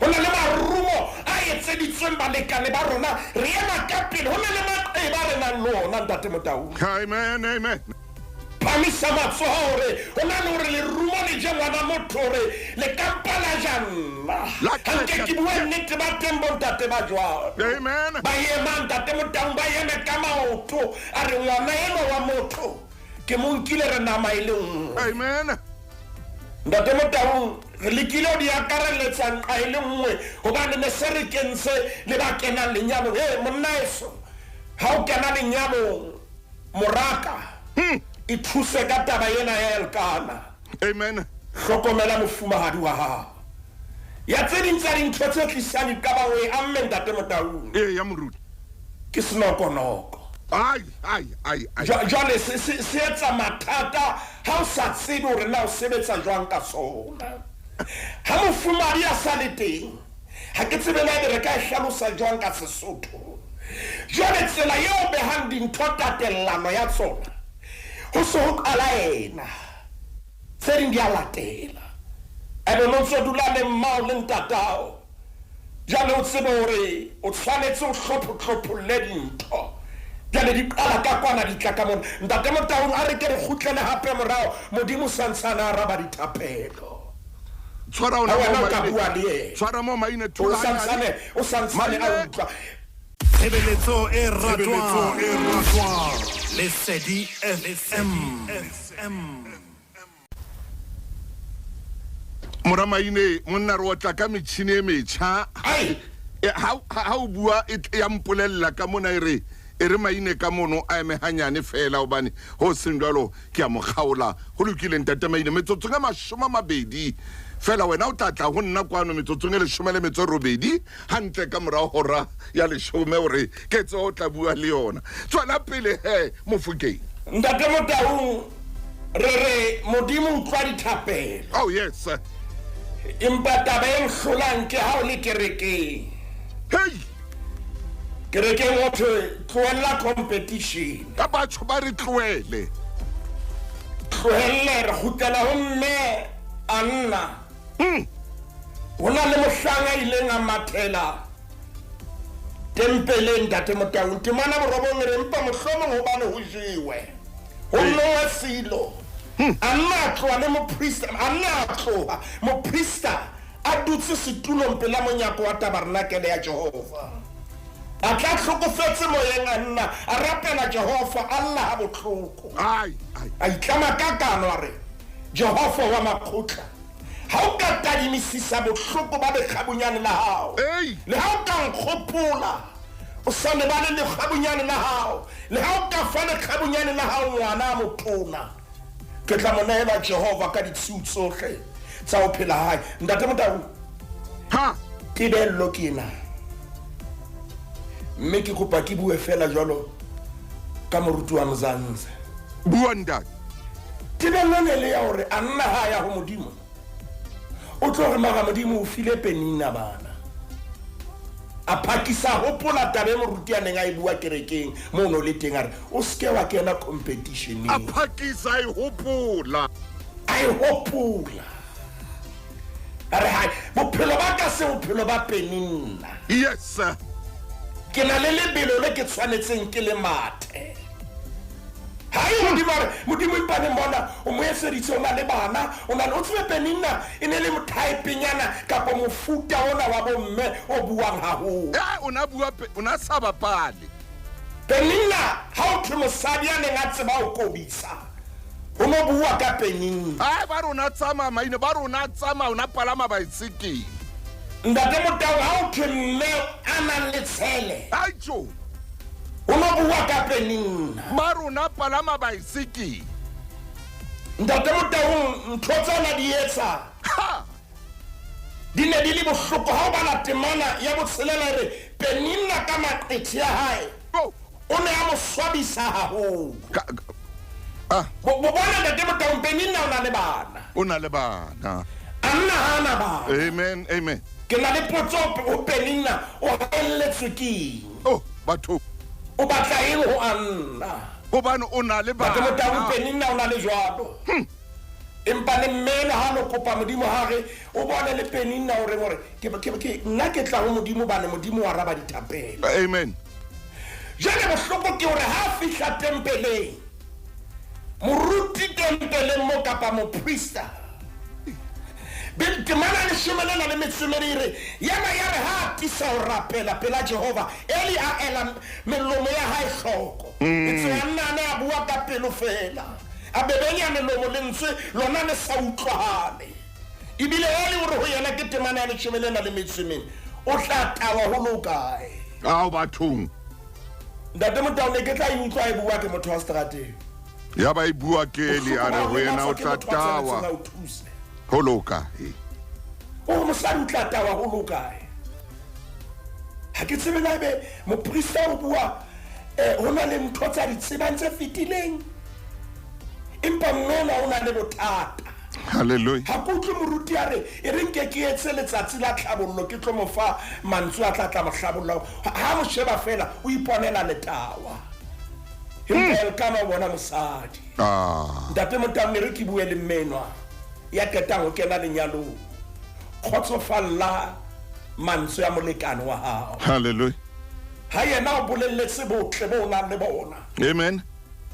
Ho na le marumo a etseditsweng balekane ba rona, re ema ka pele. Ho na le maqeba re nang le ona, ntate Motaung. Amen, amen. Phamisa matsoho hore ho na le hore lerumo le je ngwana motho hore le kampa la ja nna. Hanke ke bua nnete, ba teng bontate ba jwalo. Amen. Ba ema, ntate Motaung, ba eme ka maoto. A re ngwana enwa wa motho ke mo nkile re nama e le nngwe. Amen. Ntate Motaung, re lekile ho di akarelletsa nqa e le nngwe hobane ne se re kentse le ba kenang lenyalong. Hey, monna eso, ha o kena lenyalong, moraka, e thuse ka taba ena ya Elkana. Amen. Hlokomela mofumahadi wa hao. Ya tse ding tsa dintho tse tlisang diqabang o e amme, ntate Motaung. Ee, ya moruti. Ke senokonoko. Ai, ai, ai, ai. Jwale se etsa mathata ha o sa tsebe hore na o sebetsa jwang ka sona. Ha mofumahadi a sa le teng, ha ke tsebe na ebe re ka e hlalosa jwang ka Sesotho. Jwale tsela eo behang dintho tatellano ya tsona, ho se ho qala ena, tse ding di a latela. Ebe no ntso dula le mmao le ntatao, jwale o tsebe hore o tshwanetse o hlopho-hlopholle dintho. Jwale di qala ka kwana, di tla ka mona. Ntate Motaung, a re ke re kgutlele hape morao, Modimo santsane a araba dithapelo. Tshwara ona Ha wena mo o ka Maine. bua le yena. Tshwara mo Maine, O thola santsane, o santsane a Maine. utlwa. Tshebeletso e ratwang. Lesedi FM. Mora Maine, monna re otla ka metjhini e metjha. Ai. Ha o bua e ya mpolella ka mona e re, e re Maine ka mono a eme hanyane fela hobane ho seng jwalo ke a mo kgaola. Ho lokile ntate Maine, metsotsong e 20 fela wena o tla tla ho nna kwano metsotsong e 18 hantle ka morao hora ya 10 hore ke tse o tla bua le yona. Tswela pele he Mofokeng. Ntate Motaung, re re Modimo utlwa dithapelo. Oh yes. Empa taba e nhlolang ke ha o le kerekeng. Hey! Kerekeng ho thwe tlohella competition. Ka batho ba re tlohele. Tlohelle, re kgutlela ho mme Anna. Ho na le mohlang a ileng a mathela tempeleng, ntate Motaung. Temana borobong e re empa mohlomong hobane ho jewe, ho nowe silo. Anna a tloha le moprista, Anna a tloha, moprista a dutse setulong pela monyako wa tabernakele ya Jehova. A tla hlokofetse moyeng Anna, a rapela Jehova, a lla ha bohloko. Ai, ai. A itlama ka kano a re, Jehova wa makgotla, ha o ka tadimisisa bohloko ba lekgabunyane la hao, Ei. le ha o ka nkgopola, o sa lebale lekgabunyane la hao, le ha o ka fa lekgabunyane la hao ngwana a motona, ke tla mo neela Jehova ka ditshiu tsohle tsa ho phela hae. Ntate Motaung, Ha. tebello ke ena. Mme ke kopa ke bue fela jwalo ka moruti wa Mzansi. Bua ntate. Tebello ne le ya hore Anna ha ya ho Modimo, o tlo re mara Modimo o file Penina bana. A phakisa hopola taba e moruti a neng a e bua kerekeng moo no le teng, a re o seke wa kena competition-eng. A phakisa a e hopola. A e hopola. A re hai bophelo ba ka se bophelo ba Penina. Yes sir. Ke na le lebelo le ke tshwanetseng ke le mathe. Hai Modimo a re Modimo impane mona o mo etseditse o na le bana o na le o tsebe Penina e ne le mothaepenyana kapa mofuta ona wa bomme o buang haholo. Eh o na bua o na sa bapale. Penina ha o thwe mosadi a neng a tseba ho kobisa ho no bua ka Penina. Hai ba rona tsamaya maine ba rona tsamaya o na palama baesekele. Ntate Motau ha o thwe mme a nang le tshele. Hai tjo. Ho no bua ka Penina. Ba rona palama baesekele. Ntate Motau ntho tsena di etsa. Ha. Di ne di le bohloko ha o bala temana ya botshelela e re Penina ka maqethe a hae Oh. o ne a mo swabisa haholo. Ka, ah. Bo bona Ntate Motau Penina o na le bana. O na le bana. Anna ha na bana. Amen, amen. Ke na le potso ho Penina o haelletswe ke eng? Oh, batho. O batla eng ho Anna? Hobane o na le bana. Ntate Motau Penina o na le jwalo. Empa le mmele ha lo kopa Modimo ha re o bone le Penina o reng hore ke ke nna ke tla ho Modimo bane Modimo wa araba dithapelo. Amen. Jwale bohloko ke hore ha fihla tempeleng moruti tempeleng mo kapa moprista temana leshome lena le metso e mene e re yena ya re ha atisa ho rapela pela Jehova Eli a ela melomo ya hae hloko. Etswe a nna a ne a bua ka pelo fela. A bebenya melomo lentswe lona le sa utlwahale. Ebile Eli o re ho yena ke temana ya leshome lena le metso e mene o tla tawa ho le kae? Ao bathong. Ntate Motau ne ke tla e utlwa e bua ke motho wa seterateng. Ya ba e bua ke Eli a re ho yena o tla tawa ho le kae? O mosadi o tla tawa ho le kae? Ha ke tsebe na ebe moprista o bua ho na le ntho tsa di tsebang tse fetileng. Empa mmena o na le bothata. Hallelujah. Ha ke utlwe moruti a re e re nke ke etse letsatsi la tlhabollo ke tlo mo fa mantswe a tla tla mo hlabolla. Ha mo sheba fela o iponela letawa. Empa Elkana o bona mosadi. Ntate Motau ne re ke bue le mmenwa ya qetang ho kena lenyalong. Kgotsofalla mantswe a molekane wa hao. Hallelujah. Ha yena o bolelletse botle bo nang le bona. Amen.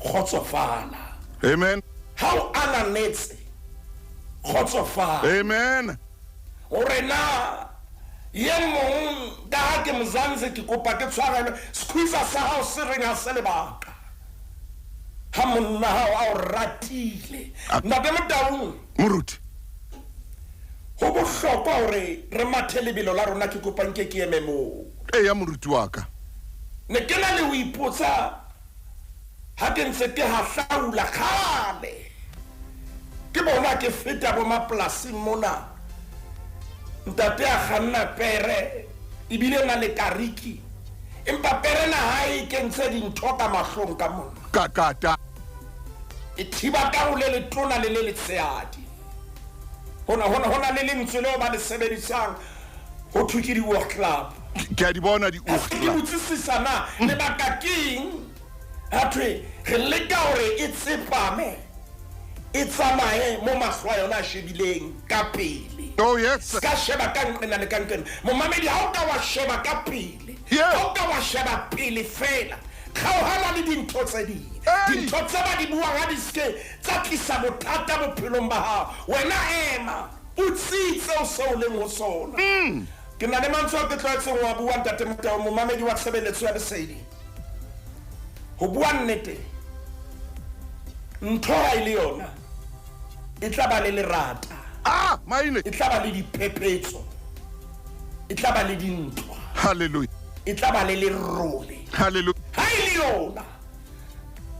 Kgotsofala. Amen. Ha o ananetse kgotsofala. Amen. Hore na ye mong ka ha ke Mzansi ke kopa ke tshwarelwe squeezer sa hao se reng ha se lebaka. Ha monna hao a o ratile. Ntate Motau. Moruti. Ho bohlokwa hore re mathe lebelo la rona ke kopa nke ke eme moo. Eya moruti wa ka. Ne ke na le ho ipotsa ha ke ntse ke hahlaula kgale. Ke bona ke feta bo mapolasing mona. Ntate a kganna pere ebile na le kariki. Empa pere na ha e kentse dintho ka mahlong ka mona. Kakata. E thiba ka ho le letona le le letshehadi. Hona le lentswe leo ba le sebedisang ho thwe ke di-work club. Ke a di bona di-work Ke club. botsisisa na lebaka ke eng? Ha thwe re leka hore e tsepame e tsamaye mo mahlo a yona a shebileng ka pele. Oh yes. Ka sheba ka nqena le ka nqena. Momamedi ha o ka wa sheba ka pele. Yeah. Ha o ka wa sheba pele fela. Kgaohana le dintho tse ding. Dintho tse ba di buang ha di ske tsa tlisa bothata bophelong ba hao. Wena ema o tsitse o se o leng ho sona. Ke na le mantswe ao ke tlwaetseng ho a bua Ntate Motau momamedi wa tshebeletso ya Lesedi. Ho bua nnete ntho ha e le yona e tla ba le lerata. Ah, maine. E tla ba le diphephetso. E tla ba le dintwa. Hallelujah. E tla ba le lerole. Hallelujah. Ha e le yona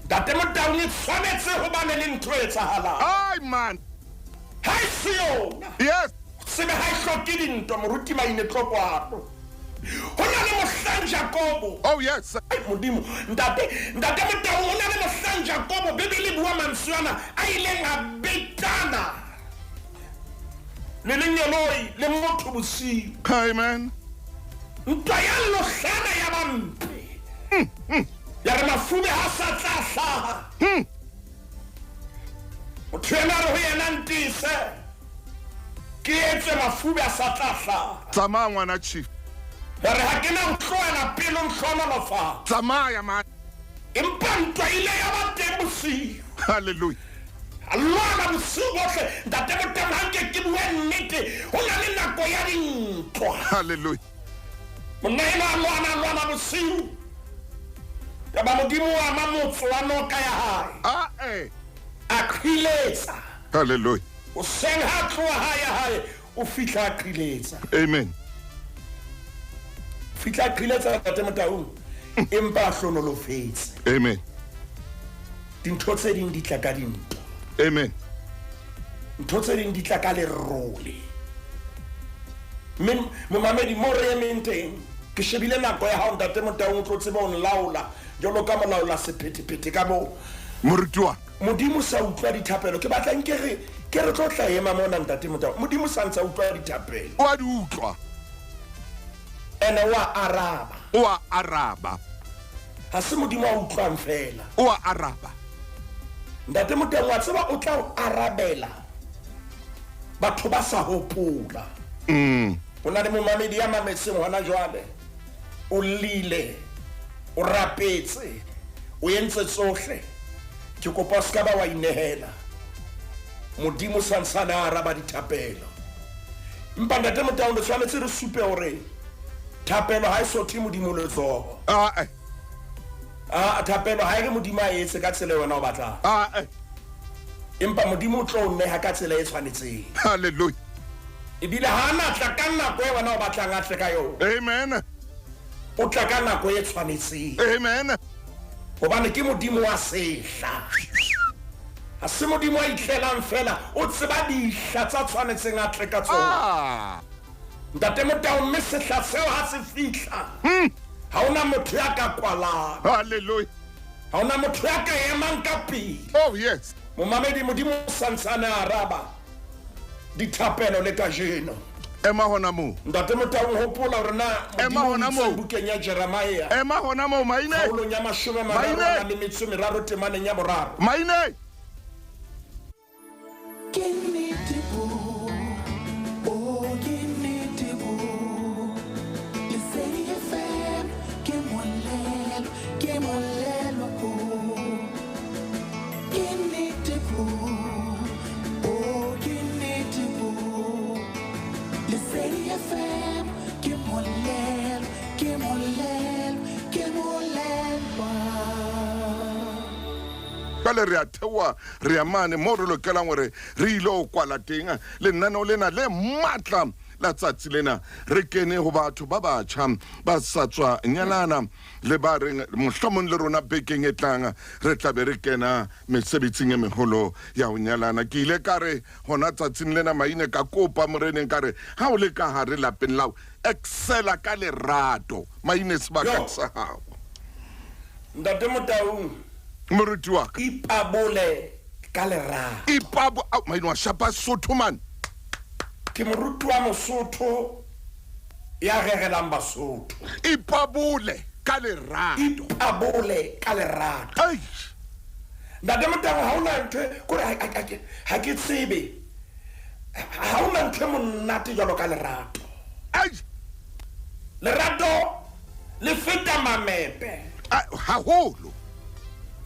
Ntate Motau e tshwanetse ho bane le ntho e etsahalang. Ai man. Ha e se yona. Yes. Sebe ha e hloke dintwa moruti Maine Tlokwano. Ho na le mohlang Jakobo. Oh yes. Ai Modimo, ntate Motau ho na le mohlang Jakobo Bibele bua mantswe ana a ileng a betana le lengeloi le motho bosiu. Amen. Ntwa ya lohlana ya bampe. Ya re mafube ha sa tla hlaha. Motho ena re ho yena ntise. Ke etswe mafube a sa tla hlaha. Tsamaya ngwana chief. Hore ha ke na ho tlohela pele o ntlhohonolofatsa. Tsamaya man. Empa ntwa e ile ya ba teng bosiu. Hallelujah. A lwana bosiu bohle. Ntate Motema, ha nke ke bue nnete, ho na le nako ya dintwa. Hallelujah. Monna enwa a lwana, a lwana bosiu. Yaba Modimo o ama motso wa noka ya hae. Ah, eh. A qhiletsa. Hallelujah. Hoseng ha tloha ha ya hae, o fihla a qhiletsa. Amen. Fihla a qhiletsa Ntate Motaung, empa a hlonolofetse. Amen. Dintho tse ding di tla ka dintwa. Amen. Ntho tse ding di tla ka lerole. Mme momamedi mo re emeng teng, ke shebile nako ya hao Ntate Motaung, o tlo tseba ho nlaola jwalo ka molaola sephethephethe ka moo. Moruti wa ka. Modimo sa utlwa dithapelo. Ke batla nke re ke re tlo tla ema mona Ntate Motaung. Modimo sa ntsa utlwa dithapelo. O a di utlwa. Ene o a araba. O a araba. Ha se Modimo a utlwang fela. O a araba. Ntate Motaung, wa tseba o tla o arabela batho ba sa hopola. Ho na le momamedi ya mametseng hona jwale. O llile, o rapetse, o entse tsohle. Ke kopa o ska ba wa inehela. Modimo santsane a araba dithapelo. Empa Ntate Motaung, re tshwanetse re supe hore thapelo ha e sothe Modimo letsoho. Ah, eh. Ah, thapelo ha e re Modimo a etse ka tsela e wena o batlang. Ah, eh. Empa Modimo o tlo o neha ka tsela e tshwanetseng. Hallelujah. Ebile ha a na tla ka nako e wena o batlang a tle ka yona. Amen. O tla ka nako e tshwanetseng. Amen. Hobane ke Modimo wa sehla. Ha se Modimo a itlelang fela, o tseba dihla tsa tshwanetseng a tle ka tsona. Ah. Ntate Motaung, mme sehla seo ha se fihla, ha hona motho ya ka kwalang. Hallelujah. Ha hona motho ya ka emang ka pele. Oh yes. Momamedi, Modimo o santsane a araba dithapelo le kajeno. Ema hona moo. Ntate Motaung, hopola hore na Ema Modimo o hona itseng moo. bukeng ya Jeremiah. Ema hona moo, Maine. Kgaolong ya mashome a mararo a nang le metso e meraro temaneng ya boraro. Maine. Ke nnete bo, oh ke nnete bo. Lesedi FM ke molelo, ke molelo bo. Ke nnete bo, oh ke nnete bo. Lesedi FM ke molelo, ke molelo, ke molelwa. Jwale re a theoha, re ya mane moo re lokelang hore re ile ho kwala teng lenaneo lena le matla la tsatsi lena. Re kene ho batho ba batjha ba sa tswa nyalana le ba reng mohlomong le rona bekeng e tlang re tla be re kena mesebetsing e meholo ya ho nyalana. Ke ile ka re hona tsatsing lena Maine, ka kopa moreneng ka re ha o le ka hare lapeng lao, excela ka lerato. Maine, sebaka Yo. sa hao. Ntate Motaung, Moruti wa ka. Ipabole ka lerato. Ipabo, au, Maine wa shapa Sotho man. Ke moruti wa Mosotho ya rerelang Basotho. Ipabole ka lerato. Ipabole ka lerato. Ei. Ntate Motaung, ha hona ntho e, kore ha ke tsebe. Ha hona ntho e monate jwalo ka lerato. Ei. Lerato le feta mamepe. Ah, haholo.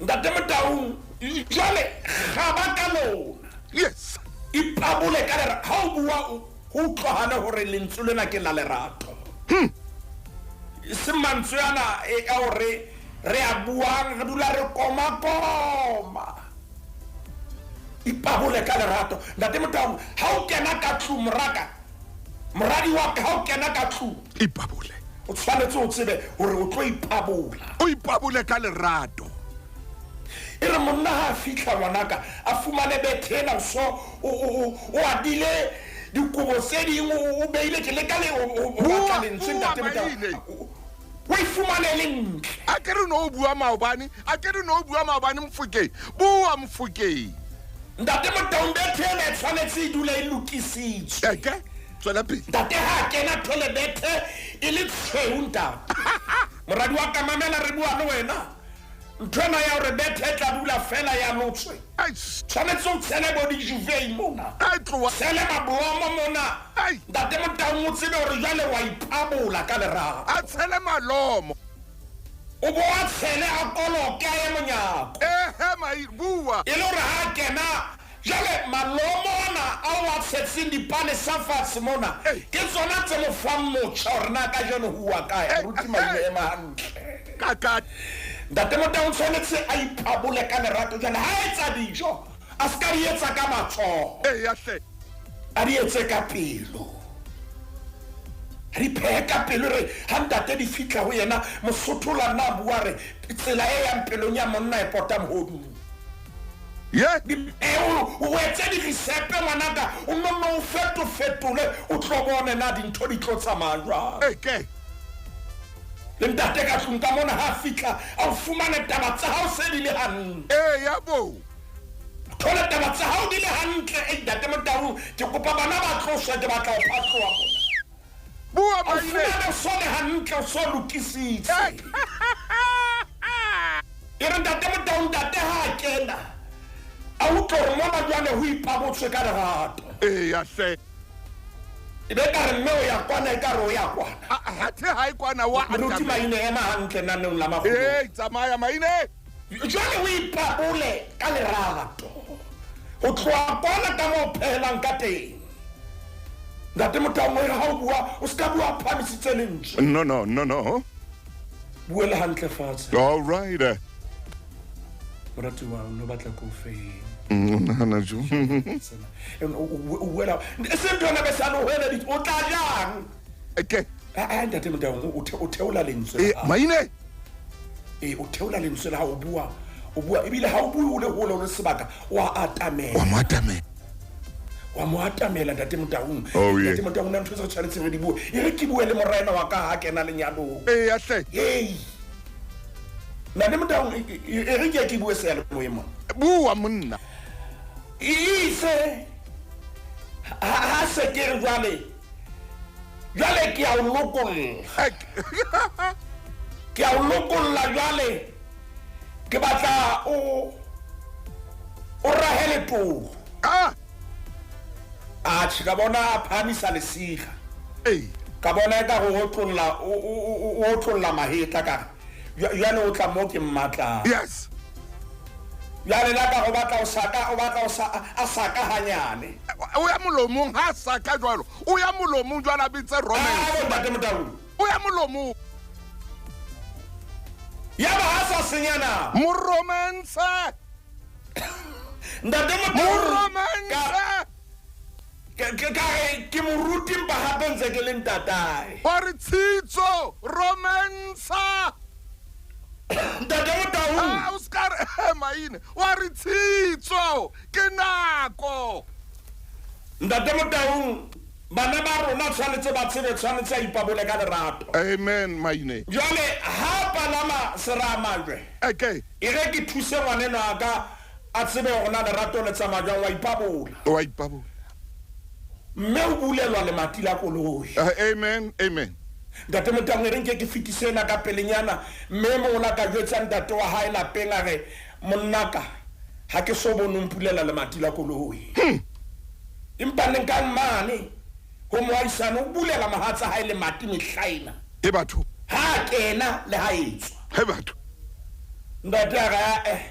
Ntate Motaung, jwale kgaba ka lona. Yes. Ipabole ka lerato. Ha o bua o ho utlwahale hore lentswe lena ke la lerato. E se mantswe ana e a hore re a buang, re dula re koma-koma. Ipabole ka lerato. Ntate Motaung, ha o kena ka tlung moraka, moradi wa ka, ha o kena ka tlung, Ipabole. O tshwanetse o tsebe hore o tlo ipabola. O ipabole ka lerato. E re monna ha a fihla ngwanaka, a fumane bethe ena, so o adile dikobo tse ding, o beile ke leka le o Bua, batla lentswe, bua, ntate Motaung. Maine. O e fumane le ntle. A ke re no bua maobane, a ke re no bua maobane Mofokeng. Bua Mofokeng. Ntate Motaung, bethe ena e tshwanetse e dule e lokisitswe. Eke, tswela pele. Ntate ha a kena thole bethe e le tshweu, ntate. Moradi wa ka, mamela, re bua le wena. Ntho ena ya hore bethe e tla dula fela ya lotswe. Eish. Tshwanetse o tshele bo dijuvei mona. Ai, tloha. Tshele mablomo mona. Ai. Ntate Motaung o tsebe hore jwale wa ipabola ka lerato. A tshele malomo. O bo a tshele a koloke a ye monyako. Ehe, mai bua. E le hore ha a kena jwale malomo ana ao a tshetseng dipalesa fatshe mona Ei. ke tsona tse mo fang motjha hore na kajeno ho uwa kae. Ei, Moruti Maine ei. ema hantle. Ka ka. Ntate Motaung o tshwanetse a ipabole ka lerato jwale ha a etsa dijo a se ka di etsa ka matsoho. Eya hle. A di etse ka pelo. A di phehe ka pelo re ha ntate di fihla ho yena Mosotho la nna a bua re tsela e yang pelong ya monna e pota mohodung. Ye. O etse dirisepe ngwanaka, o nonno o fetofetole o tlo bone na dintho di tlo tsamaya jwang. Ei, ke. Le ntate ka tlung ka mona ha fihla a o fumane taba tsa hao se di le hantle. Eya bo. Thole taba tsa hao di le hantle. Ei, ntate Motaung, ke kopa bana ba tloswe, ke batla ho phatloha mona. Bua O Maine. fumane o so le hantle, o so lokisitse. E re ntate Motaung, ntate ha a kena a utlwe hore mona jwale ho ipabotswe ka lerato. Eya hle. E be ka re mme o ya kwana, e ka re o ya kwana. Hathe ha e kwana wa Moruti atamela. Maine ema hantle naneong la makgolo. Ei, tsamaya Maine. Jwale o ipabole ka lerato. Ho tloha kwana ka moo o phehelang ka teng. Ntate Motaung o re ha o bua, o se ka bua o phahamisitse lentswe. No, no, no, no. Bue le hantle fatshe. All right. Moratuwa, o no batla ko feng? O nahana jwang? O buela e seng ntho ena be sale o hweleditse, o tla jang? Ke. Ah, ntate Motaung, o theola lentswe Eh, la hao. Maine. Ee, o theola lentswe la hao, o bua, o bua. Ebile ha o bue o le hole o le sebaka, o a atamela. Wa mo atamela. Wa mo atamela ntate Motaung. Oh, yeah. Ntate Motaung, na ntho tse re tshwanetseng re di bue. E re ke bue le morena wa ka ha kena lenyalong. Eya hle. Hei. Ntate Motaung, e re ke ke bue seyalemoyeng mona. Bua monna. E itse ha se ke re jwale, jwale ke a o lokolla. Ke a o lokolla jwale. Ke batla o rahe letoho. Ah. Atjhe, ka bona a phahamisa lesira. Ei. Ka bona eka ho otlolla, o otlolla mahetla ka re. Jwale o tla moo ke mmatlang. Yes. Jwale la ka o batla o saka, o batla o sa, a saka hanyane. O ya molomong ha saka jwalo. O ya molomong jwalo a bitse romance. Ah, bo ntate Motaung. O ya molomong. Ya ba ha sa senya nako. Mo romance. Ntate Mo Motaung. romance. Ka re ke moruti empa hape ntse ke le ntatae. Wa re tshitso romance. Ntate Motaung. Ah, o ska re, Maine, wa re tshitso ke nako. Ntate Motaung, bana ba rona tshwanetse ba tsebe, tshwanetse a ipabole ka lerato. Amen, Maine. Jwale ha palama seramajwe. Okay. E re ke thuse ngwaneno a ka a tsebe hore na lerato le tsamaya jwang, wa ipabola. Wa ipabola. Mme o bulelwa lemati la koloi. Amen, amen. Ntate Motaung, e re nke ke fetise ena ka pelenyana, mme mona ka jwetsa ntate wa hae lapeng a re, monnaka, ha ke so bone o mpulela lemati la koloi. Empa ne nka mane ho moahisane o bulela mohatsa hae lemati mehlaena. E batho. Ha kena le ha etswa. He batho. Ntate a re,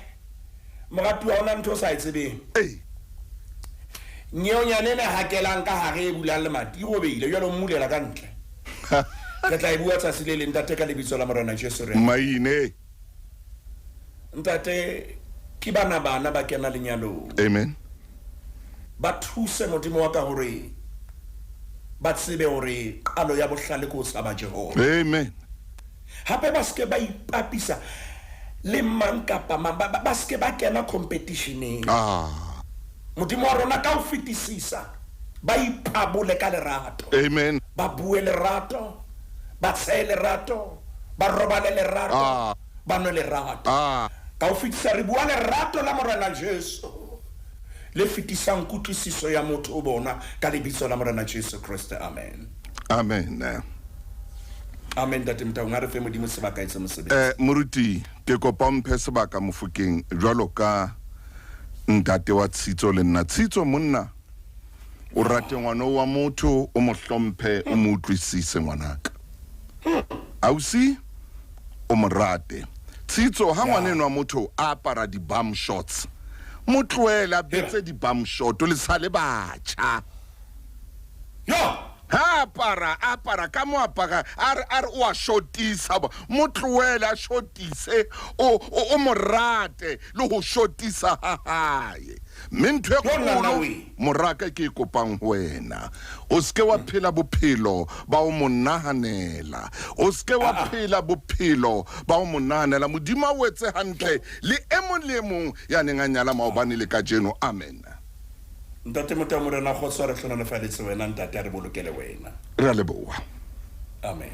moratuwa, hona ntho o sa e tsebeng. Ei. Nyeonyane ena hakelang ka hare e bulang lemati, e robehile, jwale o mmulela ka ntle. Re tla e bua tsatsi le leng, ntate, ka lebitso la Morena Jesu re. Maine. Ntate, ke bana bana ba kena lenyalong. Amen. Ba thuse Modimo wa ka hore ba tsebe hore qalo ya bohlale ke ho tshaba Jehova. Amen. Hape ba seke ba ipapisa le mang kapa mang, ba seke ba kena competitioneng. Modimo wa rona ka ho fetisisa, ba ipabole ka lerato. Amen. Ba bue lerato, ba tseye lerato, ba robale lerato, ba nwe lerato. Ka ho fetisa re bua lerato la Morena Jesu le fetisang kutlwisiso ya motho o bona ka lebitso la Morena Jesu Kriste. Amen. Amen. Amen, Ntate Motaung, ha re fe Modimo sebaka etse mosebetsi. Moruti, ke kopa o mphe sebaka Mofokeng jwalo ka Ntate wa Tshitso le nna. Tshitso monna, o rate ngwana wa motho, o mo hlomphe, o mo utlwisise ngwanaka. Ausi, o mo rate. Tshitso, ha ngwaneno wa motho a apara di-bum shots, mo tlohele a betse di-bum shot, le sa le batjha. Yo! Ha apara, apara ka mo apara, a re, a re o a shotisa, mo tlohele a shotise, o mo rate le ho shotisa ha hae. Mme ntho e Yo, nna, kgolo, we. moraka ke e kopang ho wena, o seke wa phela bophelo ba o mo nahanela, o seke wa phela bophelo ba o mo nahanela. Modimo a o etse hantle le e mong le e mong ya neng a nyala maobane le kajeno. Amen. Ntate Motho Morena kgotso, re hlohonolofaditse wena ntate, a re bolokele wena. Re a leboha. Amen.